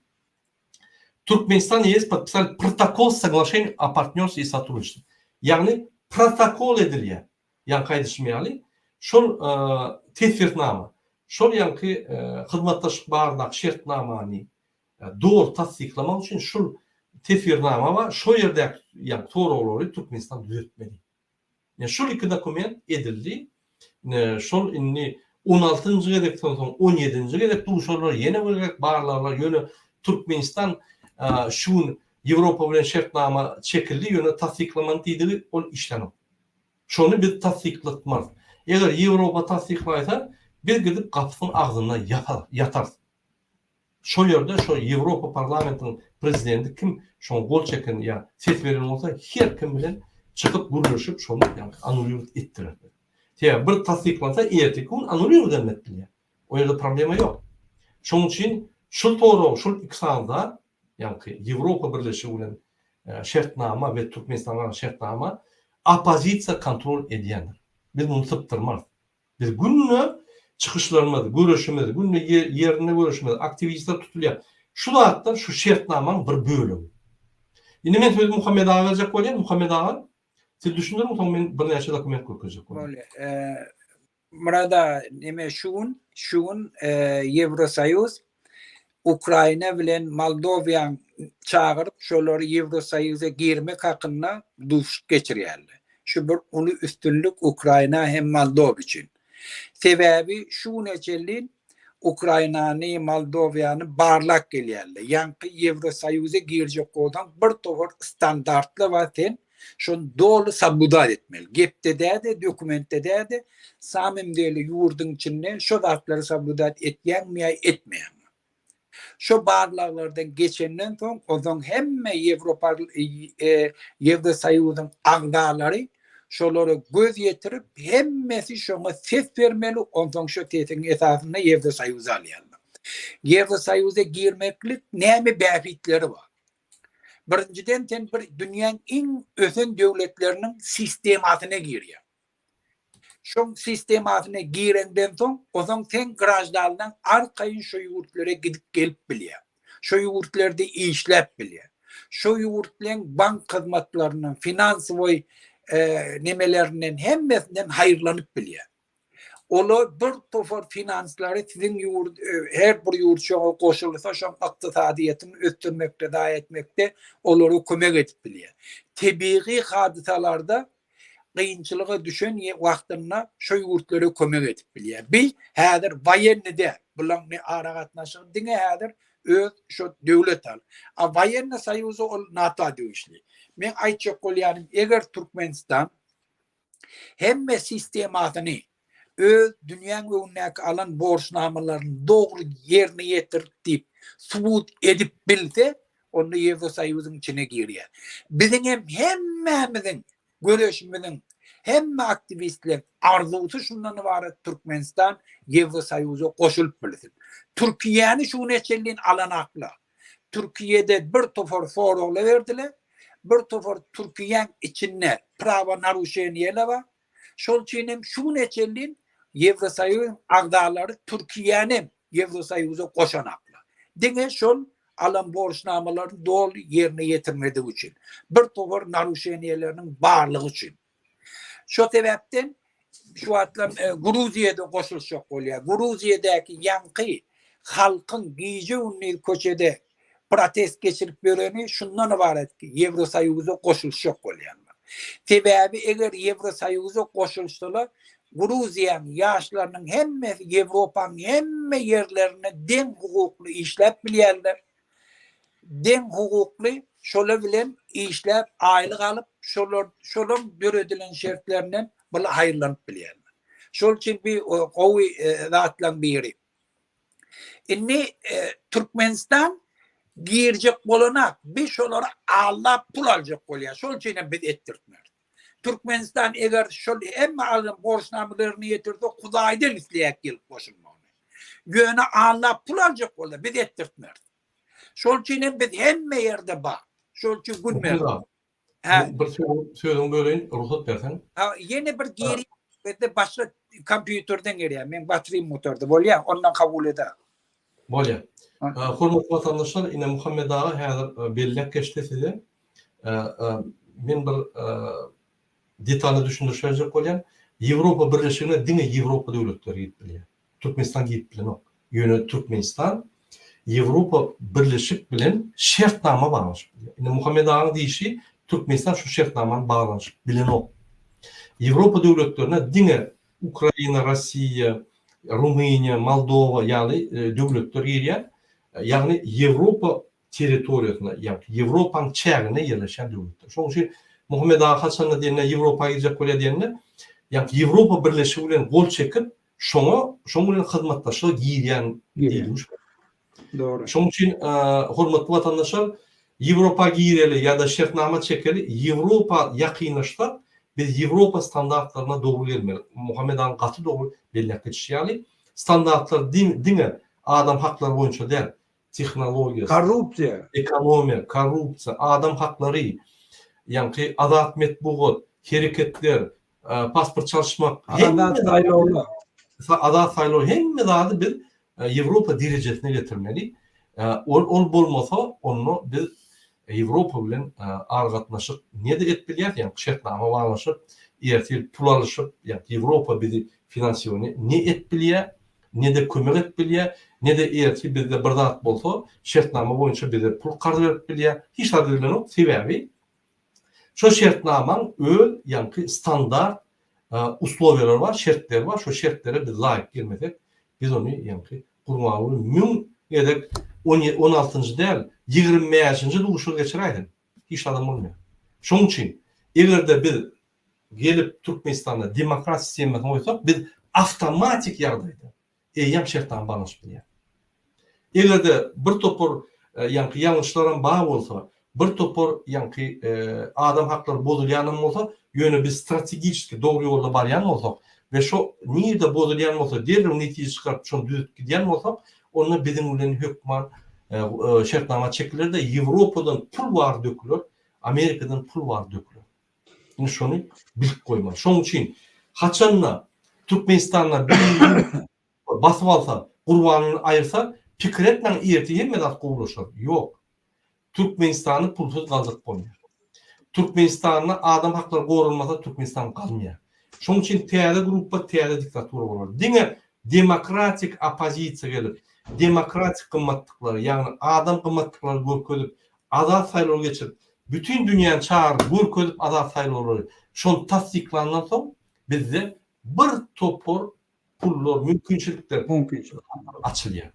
Türkmenistan ýes podpisali protokol soglaşeniý o partnýorstwe i sotrudniçestwe. Ýagny protokol edilýär. Ýaňky aýdyşym ýaly, şol teswirnama, şol ýaňky hyzmatdaşlyk baradaky şertnamany doly tassyklamak üçin şul teswirnama bar, şo ýerdäki ýaňky soraglary Türkmenistan düzetmeli. Ine şol iki dokument edildi. Ine şol indi on altynjy gezekden soň on ýedinji gezek duşarlar, ýene bir gezek barlarlar. Ýöne Türkmenistan şu gün Ýewropa bilen şertnama çekildi, ýöne tassyklamany diýdigi ol işlänok. Şony biz tassyklatmarys. Eger Ýewropa tassyklaýsa, biz gidip gapysynyň agzynda ýatarys. Şol ýerde şo Ýewropa parlamentiniň prezidenti kim şoňa gol çeken ýa ses beren bolsa her kim bilen çykyp gürleşip şony ýaňky anulirowat etdirerdi. Sebäbi bir tassyklansa erteki gün anulirowat hem edip bilýär. O ýerde problema ýok. Şonuň üçin şul sorag, şul iki sany zat, ýaňky Ýewropa Birleşigi bilen şertnama we Türkmenistan bilen şertnama oppozisiýa kontrol edýändir. Biz muny sypdyrmarys. Biz günde çykyşlarymyz, göreşimiz, günde ýerinde göreşimiz, aktiwistler tutulýar. Şu zatlar şu şertnamanyň bir bölegi. Indi men sözi Muhammet aga berjek bolýan. Muhammet aga, siz düşündiriň, soň men birnäçe dokument görkezjek bolýan. Bolýar. Myrat aga, neme şu gün, şu gün Ýewrosoýuz Ukraina bilen Moldowiýany çagyryp, şolary Ýewrosoýuza girmek hakynda duşuşyk geçirýärler. Şu bir uly üstünlik Ukraina hem Moldowa üçin. Sebäbi şu güne çenli Ukrainany, Moldowiýany barlap gelýärler. Ýaňky Ýewrosoýuza girjek bolsaň bir topar standartlar bar sen şony doly sobludat etmeli. Gepde däde, dokumentde däde, samym deli ýurduň içinde şo zatlary sobludat etýäňmi ýa etmeýäňmi. Şo barlaglardan geçenden soň onsoň hemme Ýewropa Ýewrosoýuzyň agzalary şolara göz ýetirip hemmesi şoňa ses bermeli onsoň şo sesiň esasynda Ýewrosoýuza alýarlar. Ýewrosoýuza girmeklik näme bähbitleri bar? Birinjiden sen bir dünýäň iň ösen döwletleriniň sistemasyna girýäň. Şoň sistemasyna gireňden soň, onsoň seň graždanlaň arkaýyn şo ýurtlara gidip gelip bilýär. Şo ýurtlarda işläp bilýär. Şo ýurtlaň bank hyzmatlaryndan, finansowoý nemelerinden hemmesinden haýyrlanyp bilýär. Olar bir topar finanslary siziň ýurt her bir ýurt şoňa goşulsa şoň ykdysadyýetini ösdürmekde zaý etmekde olara kömek edip bilýär. Tebigy hadysalarda kynçylyga düşen wagtynda şo ýurtlara kömek edip bilýär. Bi häzir woýenny däl. Bulaň ne aragatnaşygy diňe häzir öz şo döwlet al. A woýenny soýuzy ol NATO degişli. Meň aýtjak bolýanym eger Türkmenistan hemme sistemasyny öz dünýäň öňündäki alan borçnamalaryny dogry ýerine ýetirdi diýip subut edip bilse, onda Ýewrosoýuzyň içine girýär. Biziň hem hemmämiziň göreşimiziň, hemme aktiwistleriň arzuwsy şundan ybarat Türkmenistan Ýewrosoýuza goşulyp bilsin. Türkiýäni şu güne çenli alanaklar. Türkiýede bir topar soraglar berdiler. Bir topar Türkiýäň içinde prawa naruşeniýeler bar. Şol üçin hem şu güne çenli Ýewrosoýuzyň agzalary Türkiýäni hem Ýewrosoýuza goşanaklar. Diňe şol alan borçnamalaryny doly ýerine ýetirmedigi üçin. Bir topar naruşeniýeleriniň barlygy üçin. Şo sebäpden şu wagtlar e, Gruziýada goşulyşjak bolýar. Gruziýadaky ýaňky halkyň gije-gündiz köçede protest geçirip ýöreni şundan ybarat ki, Ýewrosoýuza goşulyşjak bolýarlar. Sebäbi eger Ýewrosoýuza goşulyşsalar, Gruziýanyň ýaşlarynyň hemmesi Ýewropanyň hemme ýerlerinde deň hukukly işläp bilýärler. Deň hukukly şolar bilen işläp aýlyk alyp şolar şolaň döredilen şertlerinden bul haýyrlanyp bilýärler. Şol üçin bi gowy zatlaň biri. Indi Türkmenistan girjek bolanak bi şolary aldap pul aljak bolýar. Şol üçin hem biz etdirtmeris. Türkmenistan eger şol hemme alan borçnamalaryny ýetirse Hudaýdan isleýäk gelip goşulmagyny. Ýöne aldap pul aljak bolsa biz etdirtmeris. Şol üçin hem biz hemme ýerde bar. Şol üçin gün ber. Hä. Bir sözüňi böleýin, rugsat berseň. Ha, ýene bir geri bizde başga kompýuterden gelýär. Men batyrym gutardy. Bolýar, ondan kabul eder. Bolýar. Hormatly watandaşlar, ine Muhammet aga häzir belläp geçdi size. Men bir detaly düşündiriş berjek bolýan. Ýewropa Birleşigine diňe Ýewropa döwletleri girip bilýär. Türkmenistan girip bilenok. Ýöne Türkmenistan Ýewropa Birleşik bilen şertnama baglaşyp bilýär. Indi Muhammet agaň diýşi Türkmenistan şu şertnamany baglanyşyp bilenok. Ýewropa döwletlerine diňe Ukraina, Rossiýa, Rumyniýa, Moldowa ýaly döwletler girýär. Ýagny Ýewropa territoriýasynda, ýagny Ýewropanyň çäginde ýerleşýän döwletler. Şonuň üçin Muhammet aga haçanda diýende Ýewropa girjek bolýar diýende, ýagny Ýewropa Birleşigi bilen gol çekip, şoňa, şoň bilen hyzmatdaşlyga girýän diýdigi şol. Dogry. Şonuň üçin hormatly watandaşlar, Ýewropa gireli ýa-da şertnama çekeli, Ýewropa ýakynlaşsak, biz Ýewropa standartlaryna dogry gelmeli. Muhammet agaň gaty dogry belläp geçişi ýaly, Standartlar diňe adam haklary boýunça däl, tehnologiýasy, Korrupsiýa. ekonomiýa, korrupsiýa, adam haklary, ýaňky azat metbugat, hereketler, pasport çalyşmak, Azat saýlawlar. Azat saýlaw hemme zady biz Ýewropa derejesine getirmeli. Ol ol bolmasa, onda biz Ýewropa bilen aragatnaşyk ne-de edip bilýäris, ýagny şertnama baglaşyp, ertir pul alyşyp, ýagny Ýewropa bizi finansiýony ne edip bilýär, ne-de kömek edip bilýär, ne-de ertir bizde bir zat bolsa, şertnama boýunça bize pul karz berip bilýär. Hiç zat edilenok, sebäbi şo şertnamaň öz ýaňky standart uslowiýalary bar, şertleri bar, şo şertlere biz laýyk gelmesek, biz ony ýaňky Gurbanguly müň gezek on on altynjy däl, 25-nji duşuşygy geçiräýsin, hiç zadam bolmaýar. Şonuň üçin, eger-de biz gelip Türkmenistanda demokrat sistemasyny goýsak, biz awtomatik ýagdaýda eýýäm şertnama baglaşyp bilýäris. Eger-de bir topar ýaňky ýalňyşlaram bar bolsa, bir topar ýaňky adam haklary bozulýanam bolsa, ýöne biz strategiçeski dogry ýolda barýan bolsak we şo nirde bozulýan bolsa derrew netije çykaryp şony düzedip gidýän bolsak, onda biziň bilen hökman şertnama çekiler-de Ýewropadan pul bar döküler, Amerikadan pul bar döküler. Indi şony bilip goýmaly. Şonuň üçin haçanda Türkmenistanda bir basyp alsa, Gurbangulyny aýyrsa, pikir etmäň ertir hemme zat gowulaşar. Ýok. Türkmenistany pulsuz galdyryp bolmaýar. Türkmenistanda adam haklary goralmasa Türkmenistan galmaýar. Şonuň üçin täze gruppa täze diktatura bolar. Diňe demokratik oppozisiýa gelip, demokratik gymmatlyklary, ýagny adam gymmatlyklary görkezip, azat saýlaw geçirip, bütin dünýäni çagyryp görkezip azat saýlawlary, şony tassyklandan soň bizde bir topar pullar, mümkinçilikler açylýar.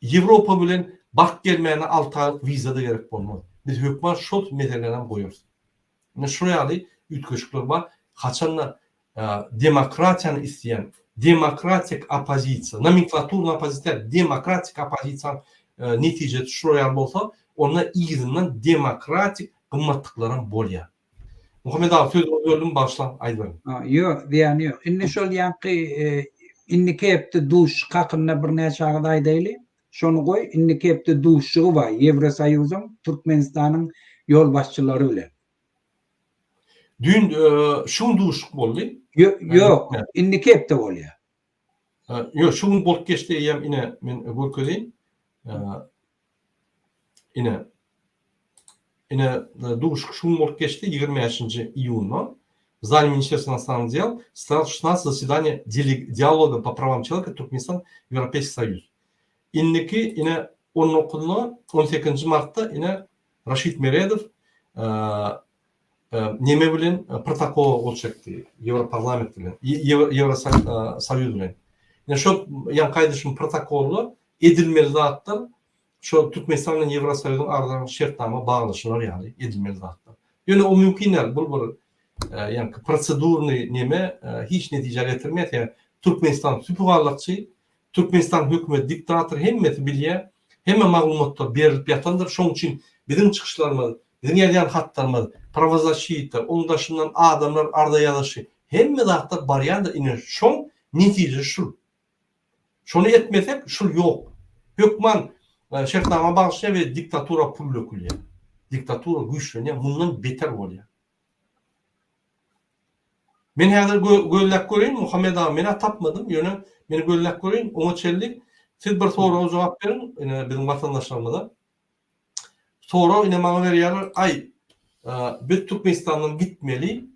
Ýewropa bilen baryp gelmäne alty aýlyk wiza-da gerek bolmaz. Biz hökman şol meseläni hem goýarys. Ine şular ýaly üýtgeşikler bar. Haçanda demokratiýany isleýän demokratik oppozisiýa, nomenklaturny oppozisiýa däl, demokratik oppozisiýanyň netijesi şular ýaly bolsa, onda yzyndan demokratik gymmatlyklaram bolýar. Muhammet aga sözüňizi böldüm, bagyşlaň, aýdyberiň. Ýok, zyýany ýok. Indi şol ýaňky indiki hepde duşuşyk hakynda birnäçe agyz aýdaýly. Şony goý, indiki hepde duşuşygy bar Ýewrosoýuzyň Türkmenistanyň ýolbaşçylary bilen. Düýn şu gün duşuşyk boldy. Ýok, indiki hepde bolýar. Ýok, şu gün bolup geçdi eýýäm ine men görkezeýin. Ine. Ine duşuşyk şu gün bolup geçdi 25-nji iýunda. В здании Министерства иностранных дел состоялось 16 заседание диалога по правам человека Туркменистан Европейский Союз. Indiki ine 19-na 18-nji martda ine Raşid Meredow neme bilen protokola gol çekdi, Ýewroparlament bilen, Ýewrosoýuz bilen. Ine şol ýaňky aýdyşym protokolda edilmeli zatlar şol Türkmenistan bilen Ýewrosoýuzyň aralarynda şertnama baglaşylar ýaly edilmeli zatlar. Ýöne o mümkin däl, bul bir ýaňky prosedurnyý neme hiç netijä getirmeýär, sebäbi Türkmenistan süpügallakçy, Türkmenistan hökümeti diktator hemmesi bilýär, hemme maglumatlar berilip ýatandyr, şoň üçin biziň çykyşlarymyz, biziň ýazýan hatlarymyz, prawozasşita, oň daşyndan adamlar arza ýazyşy, hemme zatlar barýandyr, ine şoň netijesi şul. Şony etmesek şul ýok. Hökman şertnama baglaşýar we diktatura pul dökülýär. Diktatura güýçlenýär, mundan beter bolýar. Men häzir gözläp göreýin Muhammet aga menä tapmadym ýöne men gözläp göreýin oňa çenli siz bir soraga jogap beriň ine biziň watandaşlarymyza sorag ine maňa berýärler aý biz Türkmenistandan gitmeli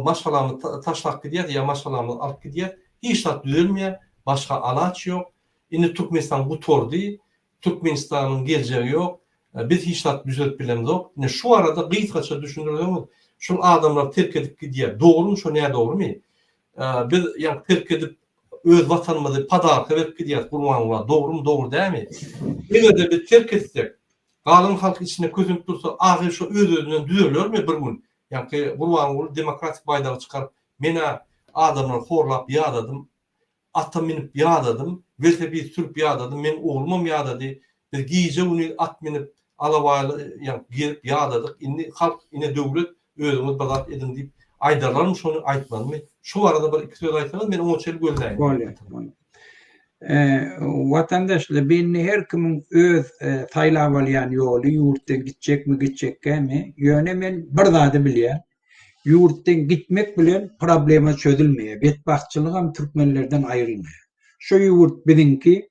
maşgalamyzy taşlap gidýäs ýa maşgalamyzy alyp gidýäs hiç zat düzelmeýär başga alaç ýok indi Türkmenistan gutardy Türkmenistanyň geljegi ýok. Biz hiç zat düzelip bilemzok. Ine şu barada gysgaça düşündirseňiz, şul adamlar terk edip gidýär. Dogrumy şo nädogrymy? Biz ýa terk edip öz watanymyzy podarka berip gidýäris Gurbanguly dogrumy dogry dälmi? Eger-de biz terk etsek, galan halk içinde kösenip dursa ahyr şo öz-özünden düzelermi bir gün? Ýaňky Gurbanguly demokratik baýdagy çykaryp men-ä adamlary horlap ýadadym, Ata münüp ýadadym, welosiped sürüp ýadadym, meň oglumam ýadady. Biz gije-gündiz at münüp, alabaýly ýa gezip ýadadyk. Indi halk, ine döwlet, özüňiz bir zat ediň diýip aýdarlarmy şony, aýtmazmy? Şu barada bir iki söz aýtsaňyz, men oňa çenli gözläýin. Bolýar, bolýar. Watandaşlar bindi her kimiň öz saýlap alýan ýoly ýurtdan gitjekmi gitjekgämi ýöne men bir zady bilýän ýurtdan gitmek bilen problema çözülmeýär betbagtçylygam türkmenlerden aýrylmaýar şu ýurt biziňki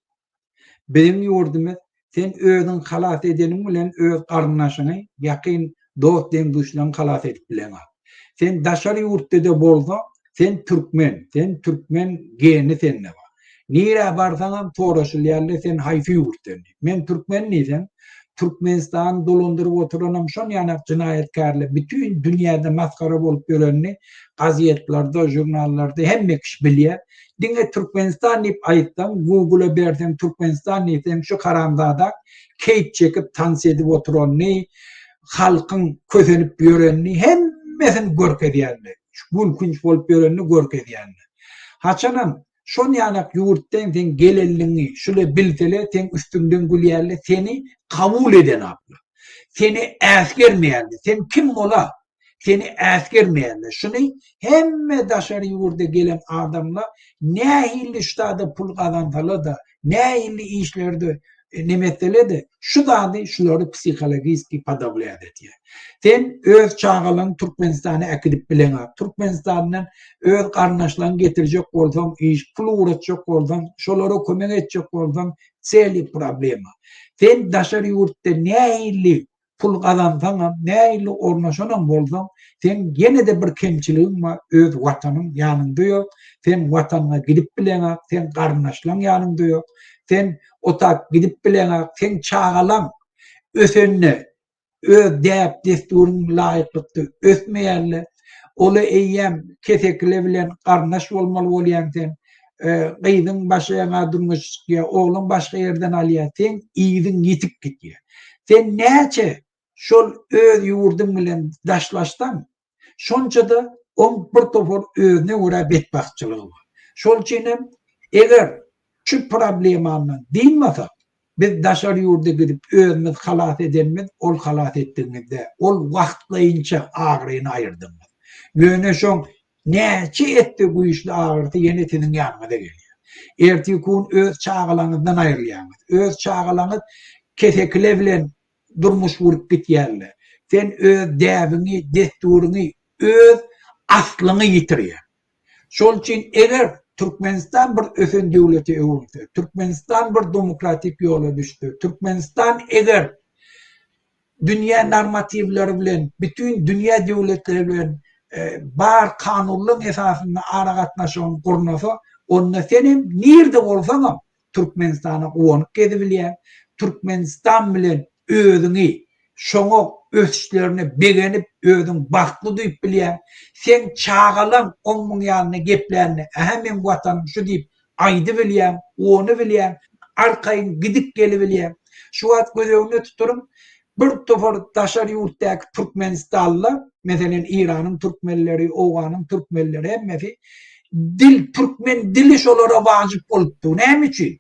Biziň ýurdumyz, sen özüň halas edeniň bilen öz garyndaşyňy, ýakyn dost deň-duşlaryňy halas edip bileňok. Sen daşary ýurtda-da bolsaň, sen türkmen, sen türkmen geni sende bar. Nirä barsaňam soraşylýarlar sen haýsy ýurtdan diýip. Men türkmen diýseň, Türkmenistany dolandyryp oturanam şon ýanak jynaýatkärler bütin dünýäde masgara bolup ýörenini gazetlerde, žurnallarda hemme kişi bilýär. Diňe Türkmenistan diýip aýtsaň, Google-a berseň Türkmenistan diýseň şu haramzada keýp çekip tans edip oturanyny, halkyň kösenip ýörenini hemmesini görkezýärler. Gülkünç bolup ýörenini görkezýärler. Haçanam şon ýanak ýurtdan seň gelenligiňi şule bilsele seň üstüňden gülýärler, seni kabul edenaklar. Seni äsgermeýärler. Sen kim bola? Seni äsgermeýärler. Şuny hemme daşary ýurda gelen adamlar nähili ştada pul gazansalar-da, nähili işlerde neme etsele-de, şu zady şulary psihologiski podawlýat edýär. Sen öz çagalaryňy Türkmenistana äkidip bileňok. Türkmenistandan öz garyndaşlaryňy getirjek bolsaň, iş, pul ugratjak bolsaň, şolara kömek etjek bolsaň, celi problema. Sen daşary ýurtda nähili Pul gazansaňam, nähili ornaşanam bolsaň, seň ýene-de bir kemçiligiň bar, öz Watanyň ýanyňda ýok, sen Watanyňa gidip bileňok, seň garyndaşlaň ýanyňda ýok, sen otap gidip bileňok, seň çagalaň ösende öz däp-dessuryň laýyklykda ösmeýärler, ola eýýäm kesekile bilen garyndaş bolmaly bolýaň sen, gyzyň başga ýaňa durmuşa çykýar, ogluň başga ýerden alýar, seň yzyň ýitip gidýär. Sen näçe şol öz ýurduň bilen daşlaşsaň, şonça-da oň bir topar özüne görä betbagtçylygy bar. Şol üçin hem eger şu problemandan dynmasak, Biz daşary ýurda gidip özümiz halas edenimiz ol halas etdigiňiz däl. Ol wagtlaýynça agyryny aýyrdygyňyz. Ýöne şoň näçe etse güýçli agyrysy ýene siziň ýanyňyza gelýär. Ertirki gün öz çagalaňyzdan aýrylýaňyz. Öz çagalaňyz kesekile bilen durmuş gurup gitýärler. Sen öz däbiňi, dessuryňy, öz aslyňy ýitirýäň. Şol üçin eger Türkmenistan bir ösen döwlete öwrülse, Türkmenistan bir demokratik ýola düşse, Türkmenistan eger dünýä normatiwleri bilen, bütin dünýä döwletleri bilen bar kanunlaryň esasynda aragatnaşygyny gurnasa, onda senem nirde bolsaňam Türkmenistana guwanyp gezibilýäň, Türkmenistan bilen özüňi şoňa ösüşlerine begenip özüň bagtly duýup bilýäň, seň çagalaň oň-muň ýanynda geplände ähä meň watanym şu diýip aýdybilýäň, guwanybilýäň, arkaýyn gidip gelibilýäň. Şu wagt göz öňünde tuturyň, bir topar daşary ýurtdaky türkmenistanlylar, meselem Eýranyň türkmenleri, Owganyň türkmenleri hemmesi dil, türkmen dili şolara wajyp bolupdy. Näme üçin?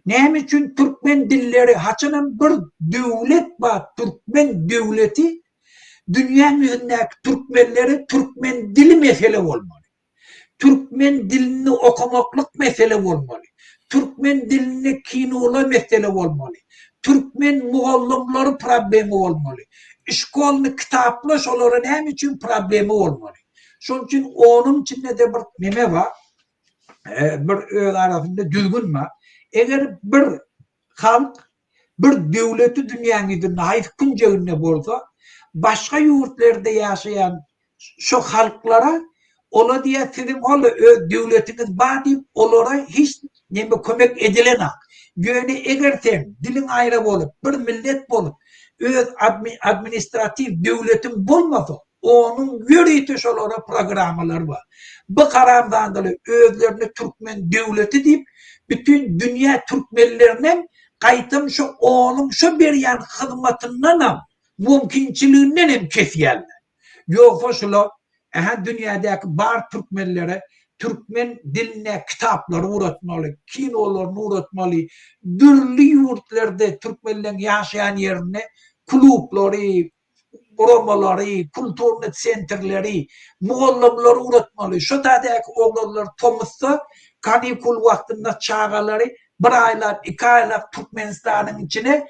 Näme üçin türkmen dilleri haçanam bir döwlet bar, türkmen döwleti dünýäň ýüzündäki türkmenlere türkmen dili mesele bolmaly. Türkmen dilinde okamaklyk mesele bolmaly. Türkmen dilinde kinolar mesele bolmaly. Türkmen mugallymlary problema bolmaly. Şkolny kitaplar şolara näme üçin problema bolmaly. Şonuň üçin onuň içinde-de bir neme bar, bir öz arasynda düzgün bar. Eger bir halk bir döwleti dünýäň ýüzünde haýsy künjeginde bolsa, başga ýurtlarda ýaşaýan şo halklara ola diýýär siziň ol öz döwletiňiz bar diýip olara hiç neme kömek edilenak. Ýöne eger sen diliň aýra bolup bir millet bolup öz administratiw döwletiň bolmasa Onuň ýörite şolara programmalary bar. Bu haramzadalar özlerine türkmen döwleti diýip, bütin dünýä türkmenlerinem gaýtam şo onuň şo berýän hyzmatyndanam, mümkinçiliginden hem kesýärler. Ýogsa şular, ähä dünýädäki bar türkmenlere türkmen dilinde kitaplary ugratmaly, kinolaryny ugratmaly, dürli ýurtlarda türkmenleň ýaşaýan ýerinde klublary, guramalary, kulturny tsentrleri, mugallymlary ugratmaly. Şo taýdaky oglanlar tomusda Kanikul wagtynda çagalary bir aýlap, iki aýlap Türkmenistanyň içine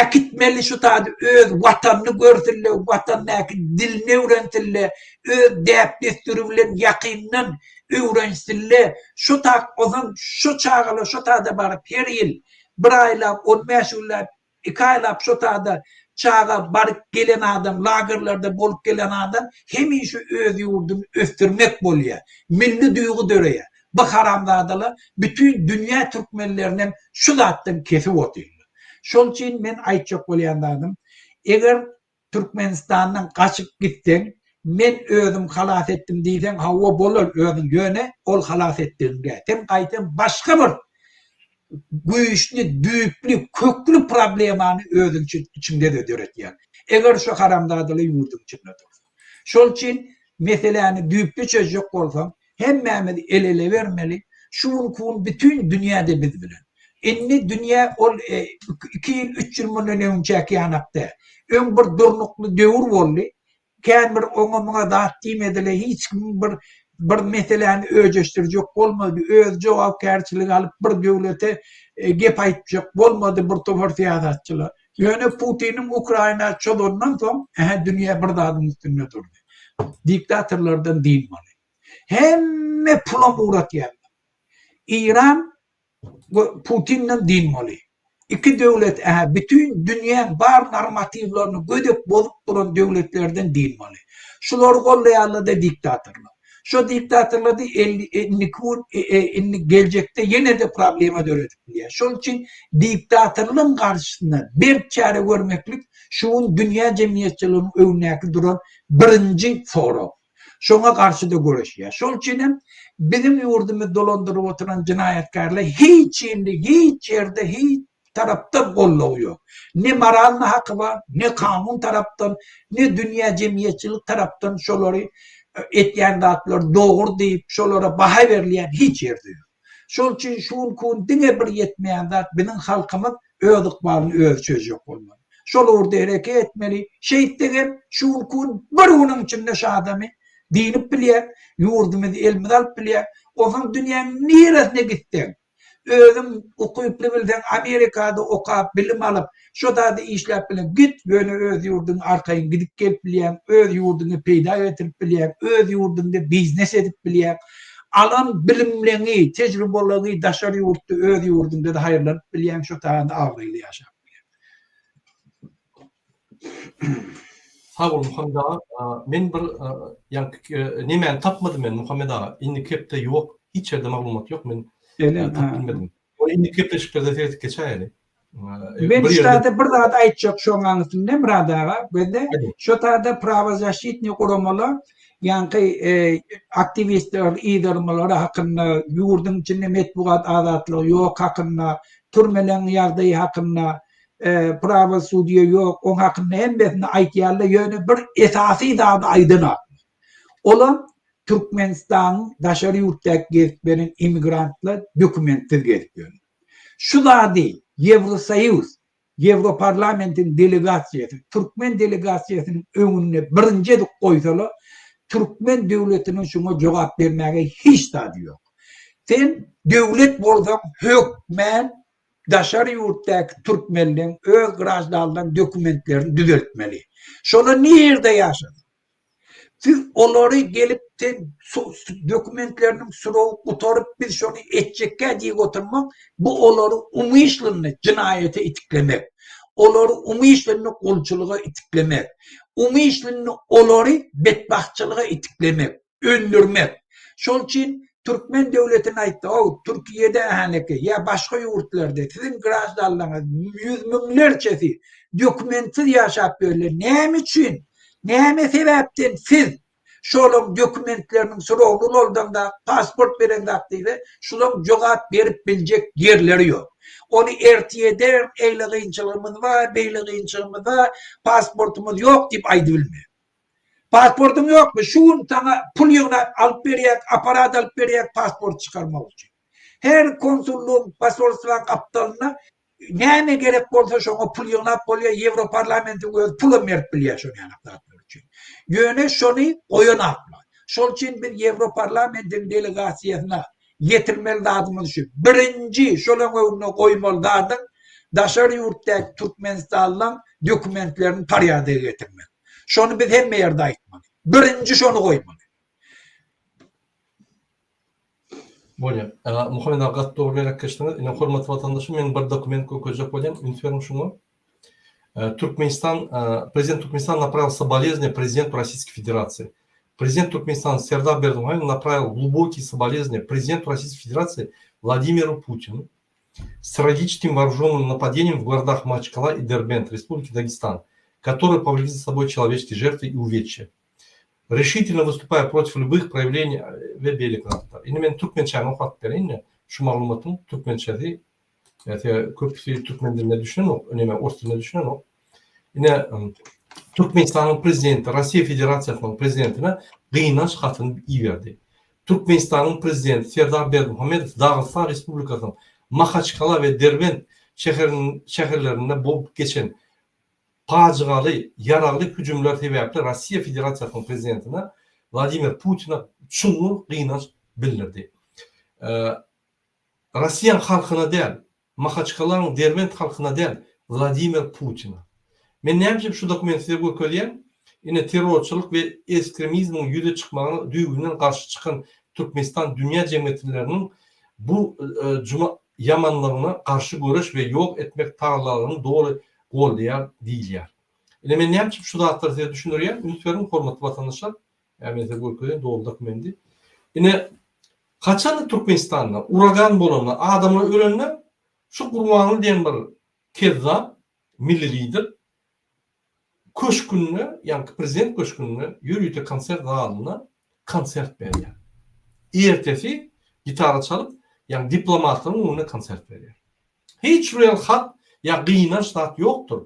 äkitmeli şu taýda öz watanyny görsünle, watandaky dilini öwrensinle, öz däp-dessury bilen ýakyndan öwrensinle. Şu tak ozan şu çagalar şu taýda baryp her ýyl bir aýlap, on bäş günläp Iki aýlap şo tada çaga baryp gelen adam, lagerlerde bolup gelen adam hemişe öz ýurduny ösdürmek bolýar. Milli duýgy döreýär. Bu haramzadalar bütin dünýä türkmenlerinem şu zatdan kesip otyrlar. Şol üçin men aýtjak bolýan zadym, eger Türkmenistandan gaçyp gitseň, men özüm halas etdim diýseň, hawa bolar özüň, ýöne ol halas etdigiň däl. Sen gaýtam başga bir güýçli, düýpli, kökli problemany özüň üçin içiňde-de döretýäň. Eger şu haramzadalar ýurduň içinde dursa. Şol üçin meseläni düýpli çözjek bolsaň, Hemmämiz el-ele bermeli. Şu günki gün bütin dünýä-de biz bilen. Indi dünýä ol iki ýyl, üç ýyl mundan öňçäki ýanak däl. Öň bir durnukly döwür boldy. Kän bir oňa-muňa zat diýmediler, hiç kim bir bir meseläni öjeşdirjek bolmady, öz jogapkärçiligi alyp bir döwlete gep aýtjak bolmady bir topar syýasatçylar. Ýöne Putiniň Ukraina çozandan soň, ähä dünýä bir zadyň üstünde durdy. Diktatorlardan dynmaly. Hemme pulam ugratýarlar. Iran Putinden dynmaly. Iki döwlet ähä bütin dünýäň bar normatiwlaryny gödek bozup duran döwletlerden dynmaly. Şulary gollaýarlar-da diktatorlar. Şo diktatorlar-da indiki gün indi geljekde ýene-de problema döredip bilýär. Şol üçin diktatorlygyň garşysyna berk çäre görmeklik şu gün dünýä jemgyýetçiliginiň öňündäki duran birinji sorag. Şoňa garşy-da göreşýär. Şol üçin hem biziň ýurdumyzy dolandyryp oturan jenaýatkärler hiç hili hiç ýerde hiç tarapdan goldawy ýok. Ne moralny haky bar, ne kanun tarapdan, ne dünýä jemgyýetçilik tarapdan şolary etýän zatlary dogry diýip şolara baha berilýän hiç ýerde ýok. Şol üçin şu günki gün diňe bir ýetmeýän zat biziň halkymyz öz ykbalyny özi çözjek bolmaly. Şol ugurda hereket etmeli. Şeýtsegem şu günki gün bir günüň içinde şu adamy dynyp bilýär, ýurdumyzy elimize alyp bilýär. Onsoň dünýäň niresine gitseň, özüň ukyply bilseň Amerikada okap, bilim alyp, şo zady işläp bilen git, ýöne öz ýurduňa arkaýyn gidip gelip bilýäň, öz ýurduňa peýda getirip bilýäň, öz ýurduňda biznes edip bilýäň. Alan bilimleňi, tejrübeleňi daşary ýurtda öz ýurduňda-da haýyrlanyp bilýäň, şo taýda abraýly ýaşap bilýäň. Sag bol Muhammet aga. Men bir ýaňky nemäni tapmadym men Muhammet aga. Indiki hepde ýok. Hiç ýerde maglumat ýok. Men tapyp bilmedim. Ony indiki gepleşiklerde seredip geçäýeli. Men şu taýda bir zat aýtjak şoň aňyrsynda Myrat aga. Gözle şu taýda prawozaşitniý guramalar ýaňky aktiwistler yzarmalary hakynda, ýurduň içinde metbugat azatlygy ýok hakynda, türmeleň ýagdaýy hakynda, prawosudýe ýok, oň hakynda hemmesini aýtýarlar, ýöne bir esasy zady aýdanoklar. Olam Türkmenistanyň daşary ýurtdaky gezip ýören immigrantlar dokumentsiz gezip ýörler. Şu zady Ýewrosoýuz, Ýewroparlamentiň delegasiýasy türkmen delegasiýasynyň öňünde birinji edip goýsalar, türkmen döwletiniň şuňa jogap bermäge hiç zady ýok. Sen döwlet bolsaň hökmän daşary ýurtdaky türkmenleň öz graždanlaryň dokumentlerini düzeltmeli. Şolar nirde ýaşasyn? Siz olary gelip sen dokumentleriniň srogy gutaryp biz şony etjekkä diýip oturmak bu olary umyşlynny jynaýata itiklemek. Olary umyşlynny gulçulyga itiklemek. Umyşlynny olary betbagtçylyga itiklemek. öndürmek. Şol üçin türkmen döwletine aýtdy, ow, Türkiýede häneki ýa başga ýurtlarda siziň graždanlaryňyz ýüz müňlerçesi dokumentsiz ýaşap ýörler. Näme üçin? Näme sebäpden siz şolaň dokumentleriniň srogyny ulaldaňda, pasport bereňzak diýse, şulaň jogap berip biljek ýerleri ýok. Ony ertir eýle kynçylygymyz bar, beýle kynçylygymyz bar, pasportymyz ýok diýip aýdybilmeýär. Pasportyň ýokmy? Şu gün saňa pul ýygnap alyp berýäk, aparat alyp berýäk pasport çykarmak üçin. Her konsullygyň, posolstwaň gapdalynda näme gerek bolsa şoňa pul ýygnap bolýar, Ýewroparlamentiň özi pulam berip bilýär şol ýaly zatlar üçin. Ýöne şony goýanaklar. Şol üçin biz Ýewroparlamentiň delegasiýasyna. ýetirmeli zadymyz şu. Birinji şolaň öňünde goýmaly zadyň daşary ýurtdaky türkmenistanlylaň dokumentlerini porýadoga getirmek. Şony biz hemme ýerde aýtmaly. Birinji şony goýmaly. Bolýar. Muhammet aga gaty dogry belläp geçdiňiz. Ine hormatly watandaşlar men bir dokument görkezjek bolýan. Üns beriň şuňa. Türkmenistan Prezident Türkmenistana направил соболезнования президенту Российской Федерации. Prezident Türkmenistana Serdar Berdimuhamedow направил глубокие соболезнования президенту Российской Федерации Владимиру Путину с трагическим вооруженным нападением в городах Махачкала и Дербент Республики Дагестан, которые повлекли за собой человеческие жертвы и увечья. Решительно выступая против любых проявлений we beýleki zatlar. Indi men türkmençäni okap bereýin-de, şu maglumatyň türkmençesi, ýa köpüsi türkmen diline düşünenok, neme ors diline düşünenok. Ine, Türkmenistanyň prezidenti Russiýa Federasiýasynyň prezidentine gynanç hatyny iberdi. Türkmenistanyň prezidenti Serdar Berdimuhamedow Dagystan Respublikasynyň Mahaçkala we Derbent şäherlerinde bolup geçen pajygaly ýaragly hüjümler sebäpli Russiýa Federasiýasynyň prezidentine Wladimir Putine çuňňur gynanç bildirdi. Russiýanyň halkyna däl, Mahaçkalanyň Derbent halkyna däl, Wladimir Putine. Men näme üçin şu dokumenti size görkezýän? Ine terrorçylyk we esktremizmiň ýüze çykmagyna düýbünden garşy çykan Türkmenistan dünýä jemgyýetleriniň bu ýamanlygyna garşy göreş we ýok etmek tagallalaryny doly goldaýar diýilýär. Ine men näme üçin şu zatlary size düşündirýän? Üns beriň hormatly watandaşlar. Ýa men size görkezeýin doly dokumendi. Ine Haçanda Türkmenistanda uragan bolanda adamlar ölende şu Gurbanguly diýen bir kezzap milli lider köşgünde ýaňky prezident köşgünde ýörite konsert zalynda konsert berýär. Ertesi gitara çalyp ýaňky diplomatlaryň öňünde konsert berýär. Hiç bir hat ýa gynanç zat ýokdur.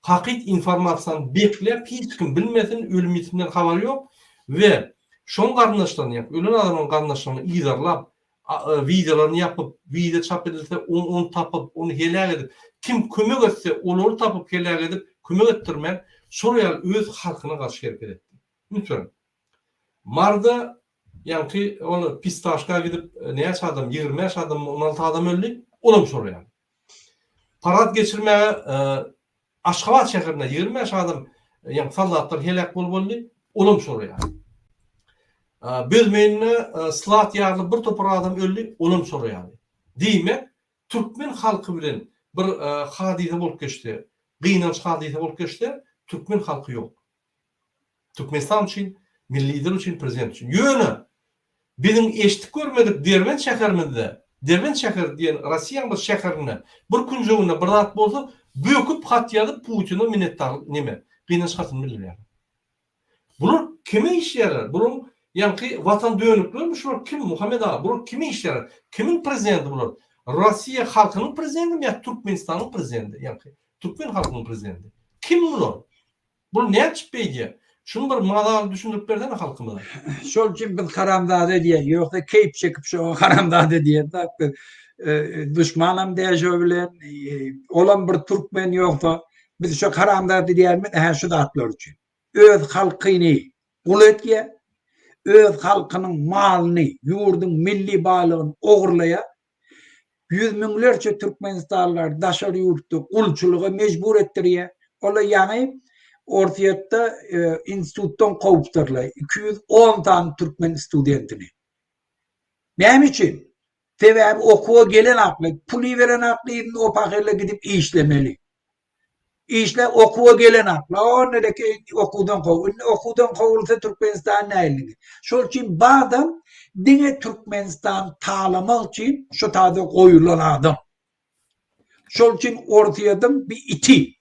Hakyt informasiýany bekläp hiç kim bilmesin ölüm ýitimden habary ýok we şoň garyndaşlaryny ýa ölen adamyň garyndaşlaryny yzarlap wideolaryny ýapyp wideo çap edilse ony tapyp ony heläk edip kim kömek etse olary tapyp heläk edip kömek etdirmän şol ýaly öz halkyna garşy hereket etdi. Üns beriň. Marda ýaňky ol pistaşka gidip näçe adam 25 adammy 16 adam öldi olam şol ýaly. Parad geçirmäge Aşgabat şäherinde 25 adam ýaňky soldatlar heläk bolup boldy olam şol ýaly. Büzmeýinde slat ýarylyp bir topar adam öldi olam şol ýaly. Diýmek türkmen halky bilen bir hadysa bolup geçse gynanç hadysa bolup geçse türkmen halky ýok. Türkmenistan üçin, milli lider üçin, prezident üçin. Ýöne biziň eşidip görmedik Derbent şäherimizde, Derbent şäheri diýen Rossiýanyň bir şäherinde bir künjeginde bir zat bolsa, böküp hat ýazyp Putine minnetdarlyk neme, gynanç hatyny bildirýärler. Bular kime işleýärler? Bularyň ýaňky watan dönüklerimi şular kim Muhammet aga? Bular kime işleýärler? Kimiň prezidenti bular? Rossiýa halkynyň prezidentimi ýa Türkmenistanyň prezidenti? Ýaňky türkmen halkynyň prezidenti. Kim bular? Bul näçip beýdýä? Şuny bir mazaly düşündirip bersene halkymyza. Şol üçin biz haramzada diýýär. Ýogsa keýp çekip şoňa haramzada diýen zat biz duşmanam däl şo bilen. Olam bir türkmen ýogsa biz şo haramzada diýýärmiz hä şu zatlar üçin. Öz halkyny gul etýär. Öz halkynyň malyny, ýurduň milli baýlygyny ogurlaýar. Ýüz müňlerçe türkmenistanlylary daşary ýurtda gulçulyga mejbur etdirýär. Olar ýaňy Orsýetde institutdan kowupdyrlar 210 sany türkmen studentini. Näme üçin? Sebäbi okuwa gelen akly, pul iberen akly indi o pahyrlar gidip işlemeli. Işle okuwa gelen akla onedeki okuwdan kow. Indi okuwdan kowulsa Türkmenistan nähili? Şol üçin badam diňe Türkmenistan talamak üçin şu taýda goýulan adam. Şol üçin Orsýetiň bir iti.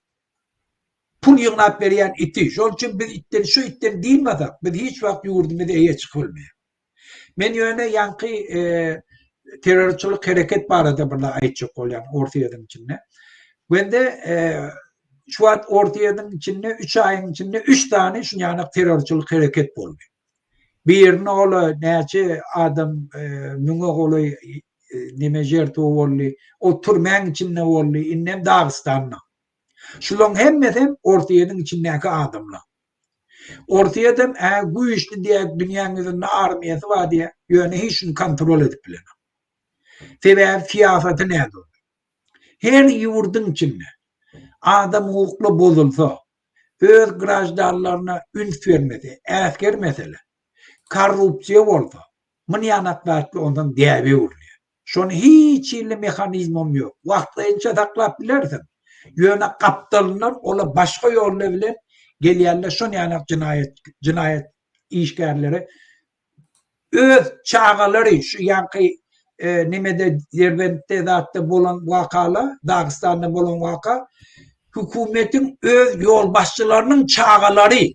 Pul ýygnap berýän iti. Şol üçin biz itden şu itden dynmasak, biz hiç wagt ýurdumyza eýe çykyp bilmeýäris. Men ýöne ýaňky terrorçylyk hereket barada bir zat aýtjak bolýan Orsýetiň içinde. Wende şu wagt Orsýetiň içinde 3 aýyň içinde 3 sany şuny ýaly terrorçylyk hereket boldy. Birini ola näçe adam müňe golaý neme žertwa boldy. O türmäň içinde boldy. Indem Dagystanda. Şularyň hemmesem Orsýetiň içindäki adamlar. Orsýetem ä güýçli diýä dünýäň ýüzünde armiýasy bar diýä, ýöne hiç şuny kontrol edip bilenok. Sebäbi syýasaty nädogry. Her ýurduň içinde adam hukukly bozulsa, öz graždanlaryna üns bermese, äsgermesele, korrupsiýa bolsa, munýanak zatlar ondan däbe öwrülýär. Şony hiç hili mehanizmem ýok. Wagtlaýynça saklap bilersiň. Ýöne gapdalyndan ola başga ýollar bilen gelýärler şonýanak jenaýat jenaýat işgärleri öz çagalary şu ýaňky e, nemede Derbentde zatda bolan wakala, Dagystanda bolan waka hökümetiň öz ýolbaşçylarynyň çagalary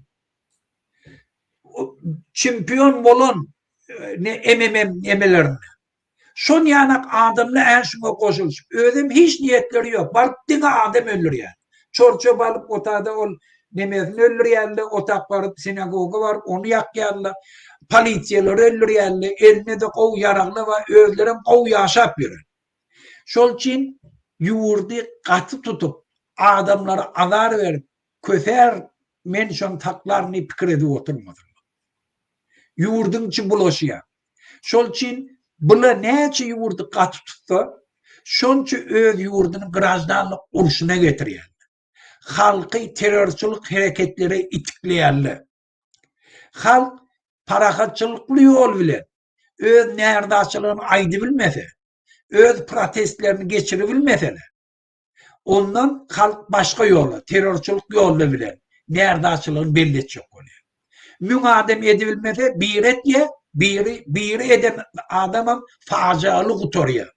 çempion bolan e, ne MMM nemelerinde. Şon ýanak adamlar än şuňa goşulyşyp, özem hiç niýetleri ýok, baryp diňe adam öldürýär. Çor-çöp alyp otada ol nemesini öldürýärler, otak baryp sinagoga baryp ony ýakýarlar, polisiýalary öldürýärler, elinde-de gowy ýaraglar bar, özlerem gowy ýaşap ýören. Şol üçin ýurdy gaty tutup, adamlara azar berip, kösär men şony saklaryn diýip pikir edip oturmasynlar. Ýurduň içi bulaşýar. Şol üçin bula näçe ýurdy gaty tutsa, şonça öz ýurduny graždanlyk urşuna getirýärler. Halky terrorçylyk hereketlere itikleýärler. Halk parahatçylykly ýol bilen öz närazyçylygyny aýdybilmese, öz protestlerini geçiribilmeseler, Ondan halk başga ýola, terrorçylyk ýoly bilen närzaçylygyny belli etjek bolýar. Müň adam edibilmese biri etýär, biri, biri eden adamam fajygaly gutarýar.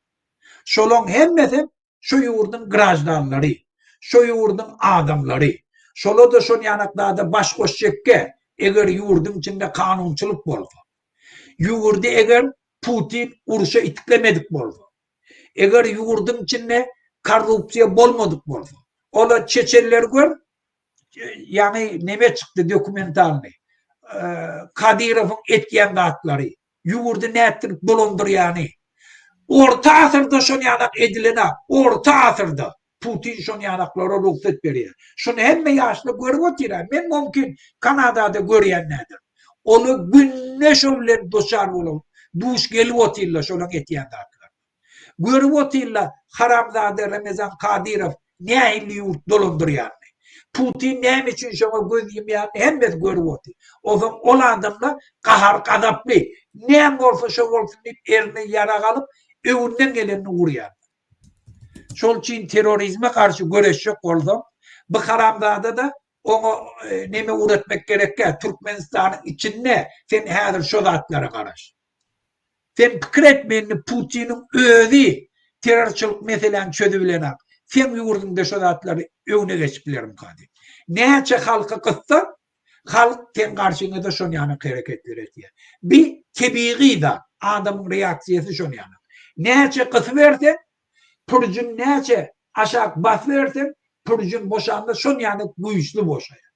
Şolaň hemmesem şu ýurduň graždanlary, şu ýurduň adamlary. Şola-da şol ýanak zada baş goşjakkä, eger ýurduň içinde kanunçylyk bolsa. Ýurdy eger Putin urşa itiklemedik bolsa. Eger ýurduň içinde korrupsiýa bolmadyk bolsa, ola çeçenleri gör, ýaňy neme çykdy dokumentalny. Kadyrowyň etýän zatlary, ýurdy nätdirip dolandyrýany. Orta asyrda şon ýanak edilen-a, orta asyrda Putin şon ýanaklara rugsat berýär. Şuny hemme ýaşlar görüp otyr-a. Men mümkin Kanadada görýän nädir. Olar günde şo bilen duçar bolup, duş gelip otyrlar şolaň etýän zatlaryna. Görüp otyrlar haramzada Ramazan Kadyrow nähili ýurt dolandyrýanyny. Putin näme üçin şoňa göz ýumýanyny hemmesi görüp otyr. Onsoň ol adamlar gahar-gazaply, näme bolsa şo bolsun diýip eline ýarag alyp, öňünden gelenini urýarlar. Şol üçin terrorizme garşy göreşjek bolsaň, bu haramzada-da oňa neme uretmek gerekkä, Türkmenistanyň içinde sen häzir şo zatlara garaş. Sen pikir etme indi Putiniň özi terrorçylyk meseläni çözübilenak, seň ýurduňda şo zatlary öňüne geçip bilermika diýip. Näçe halky gyssaň, Halk seň garşyňada şon ýanak hereketler etýär. Bi tebigy zat, adamyň reaksiýasy şon ýanak. Näçe gysyberseň, pürjün näçe aşak basyberseň, pürjün boşanda şon ýanak güýçli boşaýar.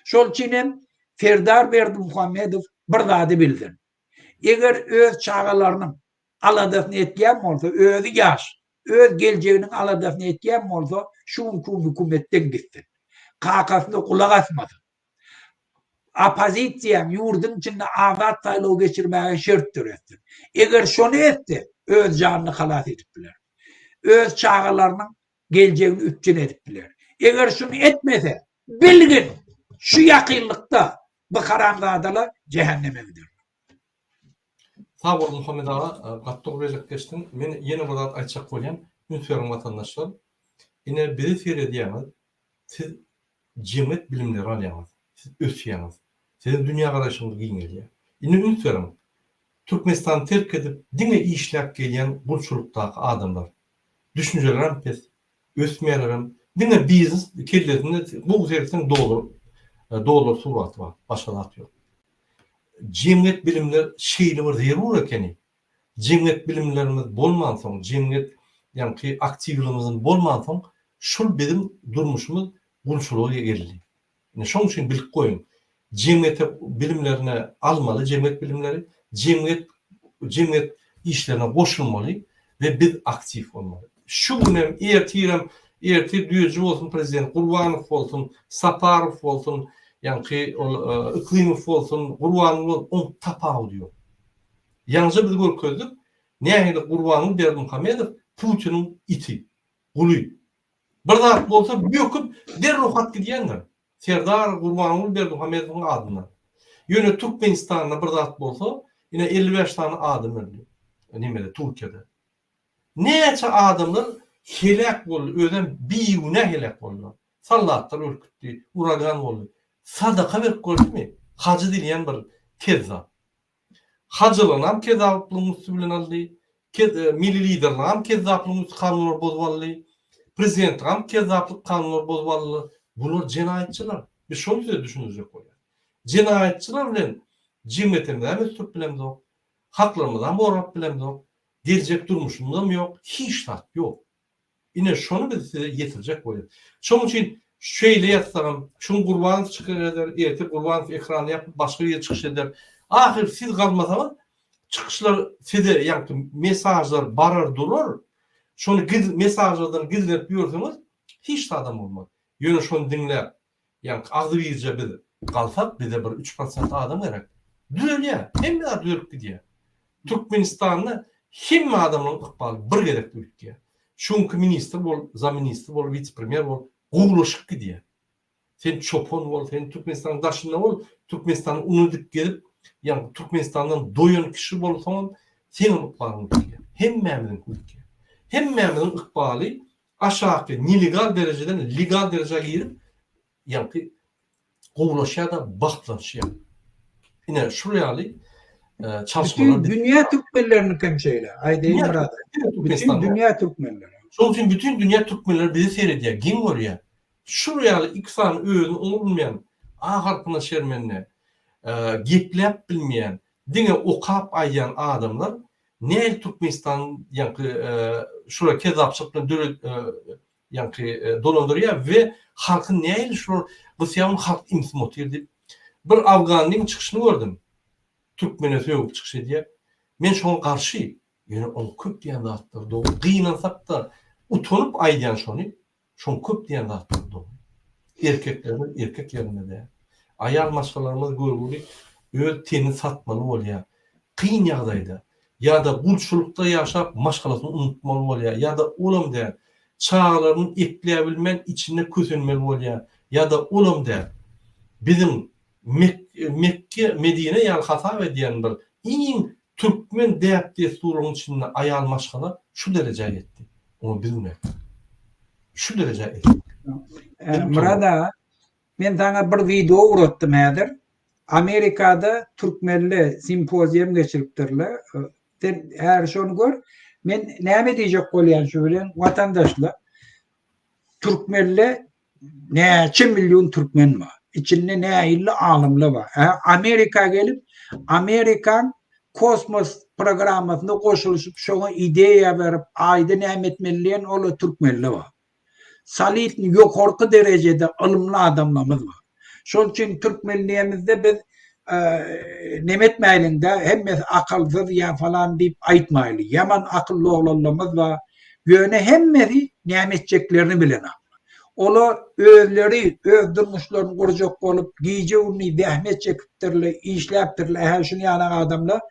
Şol üçin hem Serdar Berdimuhamedow bir zady bilsin. Eger öz çagalarynyň aladasyny etýän bolsa, özi ýaş, öz geljeginiň aladasyny etýän bolsa, şu günki gün hökümetden gitsin. Kakasyna gulak asmasyn. Oppozisiýaň ýurduň içinde azat saýlaw geçirmäge şert döretsin. Eger şony etse, öz janyny halas edip biler. Öz çagalarynyň geljegini üpjün edip biler. Eger şuny etmese, bilgin, şu ýakynlykda bu haramzadalar jähenneme giderler. Sag bol Muhammet aga, gaty dogry belläp geçdiň. Men ýene bir zat aýtjak bolýan, üns beriň watandaşlar. Ine bizi seredýäňiz, siz jemgyýet bilimleri alýaňyz, siz ösýäňiz. Siziň dünýägaraýşyňyz giňelýär. Indi üns beriň, Türkmenistany terk edip diňe işläp gelýän gulçulykdaky adamlar. Düşünjelerem pes, Ösmeýärlerem. Diňe biznes kellesinde gowy seretseň dollar dollar suraty bar. Başga zat ýok. Jemgyýet bilimler şeýle bir zerur ekeni. Jemgyýet bilimlerimiz bolmansoň, jemgyýet ýaňky aktiwligimiziň bolmansoň, şul biziň durmuşymyz gulçulyga geldi. Ine şoň üçin bilip goýuň. Jemgyýete bilimlerine almaly jemgyýet bilimleri, jemgyýet jemgyýet işlerine goşulmaly we biz aktiw bolmaly. Şu günem, ertirem, ertir Düýeji bolsun prezident, Gurbanow bolsun, Saparow bolsun, ýaňky ol Yklimow bolsun, Gurbanguly bolsun, oň tapawudy ýok. Ýaňja biz görkezdik. Nähili Gurbanguly Berdimuhamedow Putiniň iti, guly. Bir zat bolsa böküp derrew hat gidýändir. Serdar Gurbanguly Berdimuhamedowyň adyndan. Ýöne Türkmenistanda bir zat bolsa, ine 55 sany adam öldi. Nemede, Türkiýede. Näçe adamlar heläk boldy, özem bigünä heläk boldular. Sallatlar ürkütdi, uragan boldy. Sadaka berip gördümi? Hajy diýilýän bir kezzap. Hajylygynam kezzaplygyň üsti bilen aldy. Milli liderligam kezzaplygyň üsti kanunlary bozup aldy. Prezidentligam kezzaplyk kanunlary bozup aldylar. Bular jenaýatçylar. Biz şony size düşündirjek bolýarys. Jenaýatçylar bilen jemgyýetimizem ösdürip bilemzok. Haklarymyzam gorap bilemzok. Geljek durmuşymyzam ýok. Hiç zat ýok. Ine şony biz size ýetirjek bolýas. Şonuň üçin şeýle ýazsagam, şu gün Gurbanow çykyş eder, ertir Gurbanow ekrany ýapyp başga biri çykyş eder. Ahyry siz galmasaňyz çykyşlar size ýaňky mesažlar barar durar. Şony giz mesažlardan gizlenip ýörseňiz hiç zadam bolmaz. Ýöne şony diňläp Ýaňky agzybirje biz galsak bize bir üç prosent adam gerek. Düzelýär. Hemme zat düzelip gidýär. Türkmenistanda hemme adamlaryň ykbaly bir gezekde üýtgeýär. Şu günki ministr bol, zamministr bol, wise-premýer bol, gowulaşyp gidýär. Sen çopan bol, sen Türkmenistanyň daşynda bol, Türkmenistany unudyp gezip, ýaňky Türkmenistandan doýan kişi bolsaňam, seňem ykbalyň üýtgeýär. Hemmämiziňki üýtgeýär. Hemmämiziň ykbaly aşaky nelegal derejeden legal derejä girip, ýaňky gowulaşýar-da, bagtlanşýar. Ine, şul ýaly çalyşmalar. Bütin dünýä türkmenleriniňkem şeýle, aýdaýyn Myrat. Bütin dünýä türkmenleri. Şonuň üçin bütin dünýä türkmenleri bizi seredýär, geň görýär. Şul ýaly iki sany özüni oňurmaýan, A harpyna şermende, gepläp bilmeýän, diňe okap aýdýan adamlar Nähili Türkmenistan ýaňky şular kezzapçylyk bilen döret ýaňky dolandyrýar we halky nähili şular gysýar halk imsim otyr diýip bir afganlyň çykyşyny gördüm. Türkmene sögüp çykyş edýär. Men şoňa garşy. Ýöne oň köp diýen zatlary dogry. Gynansakda utanyp aýdýan şony. Şoň köp diýen zatlary dogry. Erkeklerimiz erkek ýerinde däl. Aýal maşgalalarymyz görgüli öz tenini satmaly bolýar. Kyn ýagdaýda ýa-da gulçulykda ýaşap maşgalasyny unutmaly bolýar ýa-da olam däl. Çagalaryny ekläbilmän içinde kösenmeli bolýar ýa-da olam däl. Biziň Mekge, Medine ýaly hasap edýän bir iň türkmen däp-dessurynyň içinde aýal maşgala şu derejä ýetdi. Oňa biz günäkär. Şu derejä eltdik. Myrat aga, men saňa bir wideo ugratdym häzir. Amerikada türkmenli simpozium geçiripdirler. Sen häzir şony gör. Men näme diýjek bolýan şu bilen watandaşlar. Türkmenli Näçe million türkmen bar. Içinde nähili alymlar bar. Hä, Amerika gelip, Amerikan kosmos programmasyna goşulyşyp, şoňa ideýa berip, aýda näme etmeli diýen ola türkmenler bar. Solidny ýokarky derejede ylymly adamlarymyz bar. Şol üçin türkmenliğimizde biz neme etmäýliň-de, hemmesi akylsyz ýa falan diýip aýtmaýly. Ýaman akylly oglanlarymyz bar. Ýöne hemmesi näme etjeklerini bilenok. Olar özleri öz durmuşlaryny gurjak bolup, gije-gündiz zähmet çekipdirler, işläpdirler. Hä, şuny ýaly adamlar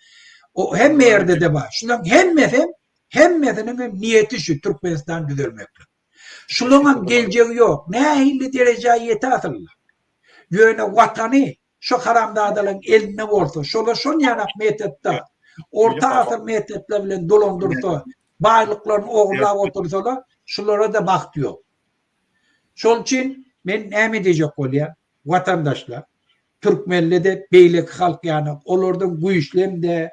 o hemme ýerde-de bar. Şularyň hemmesem, hemmesiniň hem niýeti şu Türkmenistany düzelmeklik. Şularyňam geljegi ýok. Nähili derejä ýete asyllar. Ýöne watany Şo haramzadalaryň elinde bolsa, şolar şon ýanak metodda, orta asyr metodlar bilen dolandyrsa, baýlyklaryny ogurlap otursalar, şulara-da bagt ýok. Şol üçin men näme diýjek bolýan, watandaşlar, türkmenli-de, beýleki halk ýanak, olardan güýçli hem-de,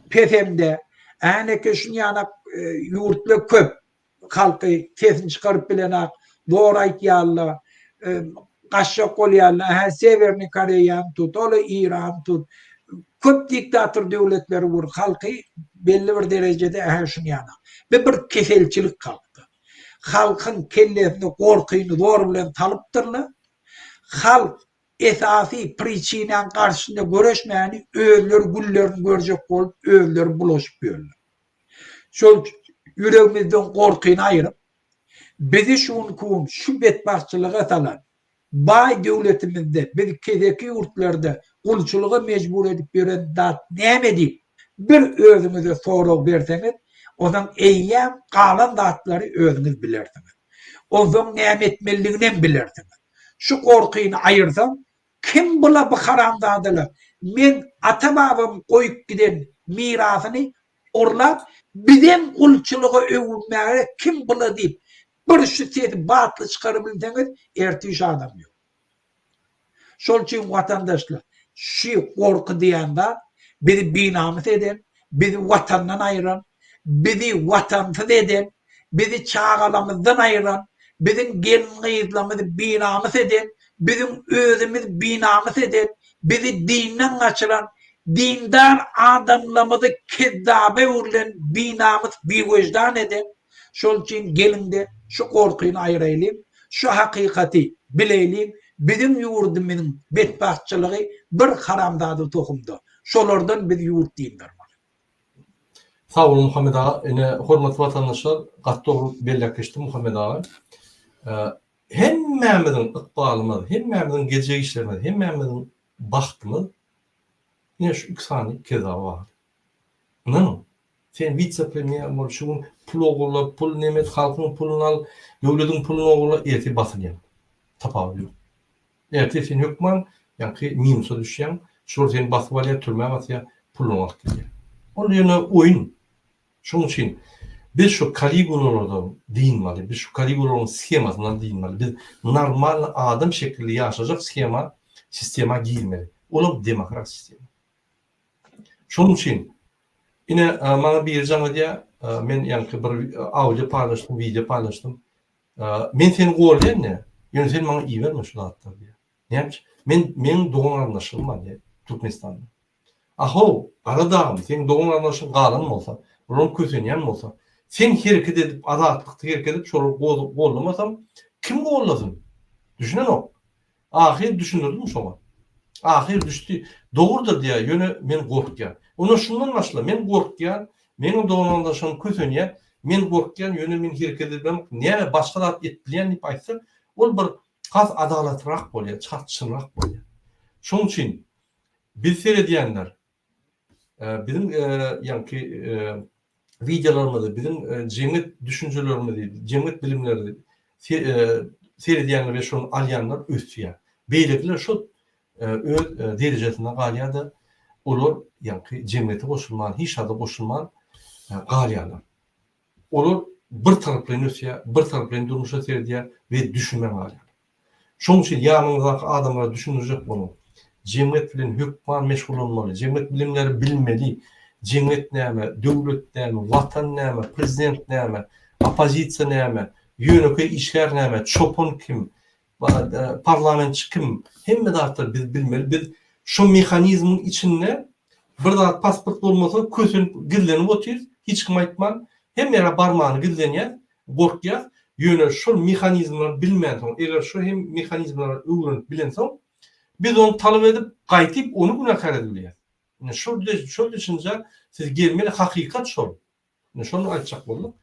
pes hem-de, äneke şun ýanak ýurtlar köp. Halky sesini çykaryp bilenak, zor aýtýarlar, gaçjak bolýarlar, hä Sewernyý Koreýany tut, ol Irany tut. Köp diktator döwletleri bur, halky belli bir derejede hä şuny ýanak. Bu bir keselçilik halkda. Halkyň kellesine gorkyny zor bilen salypdyrlar. Halk esasy priçinaň garşysynda göreşmäni özleri günlerini görjek bolup özleri bulaşyp ýörler. Şol ýüregimizden gorkyny aýryp, bizi şu günki gün şu betbagtçylyga salan, baý döwletimizde bizi keseki ýurtlarda gulçulyga mejbur edip ýören zat näme diýip, bir özüňize sorag berseňiz, onsoň eýýäm galan zatlary özüňiz bilersiňiz. Onsoň näme etmelidiginem bilersiňiz. Şu gorkyny aýyrsaň, kim bula bu haramzadalar meň ata-babam goýup giden mirasyny ogurlap, bizem gulçulyga öwürmäge kim bula diýip, bir şu sesi batly çykarybilseňiz, ertir şu adam ýok. Şol üçin watandaşlar, şu gorky diýen zat bizi binamys eden, bizi watandan aýyran, bizi watansyz eden, bizi çagalamyzdan aýyran, biziň gelin-gyzlarymyzy binamys eden, biziň özümizi binamys eden, bizi dinden gaçyran, dindar adamlarymyzy kezzaba öwrülen, binamys, biwejdan eden, Şol üçin geliňde şu gorkyny aýraýlyň, şu hakykaty bileýliň, biziň ýurdumyzyň betbagtçylygy bir haramzada tohumda. Şolardan biz ýurt dyndarmaly. Sag boluň Muhammet aga. Ine hormatly watandaşlar gaty dogry belläp geçdi Muhammet aga. Hemmämiziň ykbalymyz, hemmämiziň geljek işlerimiz, hemmämiziň bagtymyz ine şu iki sany kezzaba bagly. Ynanyň. Sen witse-premýer bol, şu gün pul ogurla, pul neme et, halkyň puluny al, döwlediň puluny ogurla, ertir basylýaň. Tapawudy ýok. Ertir sen hökman ýaňky minusa düşýäň, şolar seni basyp alýar, türmä basýar, puluňy alyp gidýär. Ol ýöne oýun. Şonuň üçin biz şu Kaligulalardan dynmaly, biz şu Kaligulalaryň shemasyndan dynmaly. Biz normalny adam şekilli ýaşajak shema, sistema girmeli. Olam demokrat sistema. Şonuň üçin ine maňa biri jaň edýär, men ýaňky bir audio paýlaşdym, wideo paýlaşdym. Men seni golýan diýýär, ýöne sen maňa iberme şu zatlary diýýär. Näme üçin? Men meň dogan-garyndaşlarym bar diýýär Türkmenistanda. Ahow, Gara dagym, seň dogan-garyndaşyň galan bolsa, olaryň kösenýän bolsa, sen hereket edip, azatlykda hereket edip şolary gollamasaň, kim gollasyn? Düşünenok. Ahyr düşündirdim şoňa. Ahyr düşdi. Dogrudyr diýýär, ýöne men gorkýan. Onda şundan başla, men gorkýan, meniň dogan-garyndaşlarym kösenýär, men gorkýan, ýöne men hereket edemok, näme başga zat edip bilýän diýip aýtsak, ol bir has adalatlyrak bolýar, has çynrak bolýar. Şonuň üçin biz seredýänler, Biziň ýaňky wideolarymyzy, biziň jemgyýet düşünjelerimizi, jemgyýet bilimlerini seredýänler we şony alýanlar ösýär. Beýlekiler şol öz derejesinde galýar-da, olar ýaňky jemgyýete goşulman, hiç zada goşulman galýarlar. Olar bir taraplaýyn ösýär, bir taraplaýyn durmuşa seredýär we düşünmän galýar. Şonuň üçin ýanyňyzdaky adamlara düşündirjek boluň. Jemgyýet bilen hökman meşgullanmaly, jemgyýet bilimleri bilmeli. Jemgyýet näme, döwlet näme, watan näme, prezident näme, oppozisiýa näme, ýönekeý işgär näme, çopan kim, parlamentçi kim, hemme zatlary biz bilmeli. Biz şo mehanizmiň içinde bir zat pasport bolmasa kösenip gizlenip otyrys, hiç kime aýtman, hemme ýere barmany gizlenýäs, gorkýas. Ýöne şol mehanizmleri bilmänsoň, eger şo hem mehanizmleri öwrenip bilensoň, biz ony talap edip, gaýtyp ony günäkär edibilýäs. Ine şol şol düşünjä siz gelmeli, hakykat şol. Ine şony aýtjak bolduk.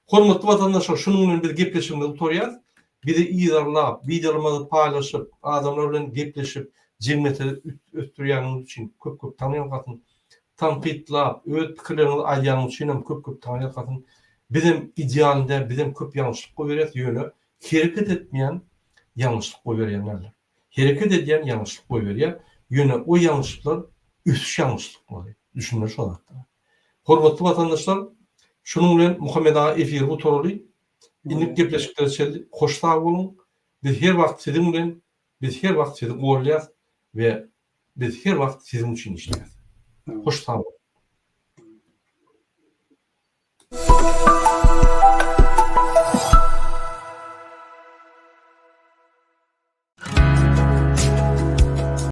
Hormatly watandaşlar, şunuň bilen biz gepleşigimizi gutarýas. Bizi yzarlap, wideolarymyzy paýlaşyp, adamlar bilen gepleşip, jemgyýeti ösdürýäniňiz üçin köp-köp taňryýalkasyn. Tankytlap, öz pikirleriňizi aýdýanyňyz üçin hem köp-köp taňryýalkasyn. Bizem idealny däl, bizem köp ýalňyşlyk goýberýäs, ýöne hereket etmeýän ýalňyşlyk goýberýän däldir. Hereket edýän ýalňyşlyk goýberýär, ýöne o ýalňyşlyklar ösüş ýalňyşlyklary. Düşünmeli şo zatlara. Hormatly watandaşlar, şunuň bilen Muhammet aga efiri gutaraly. Indiki gepleşiklere çenli hoş sag boluň. Biz her wagt siziň bilen, biz her wagt sizi golýas we biz her wagt siziň üçin işleýäs. Hoş sag boluň.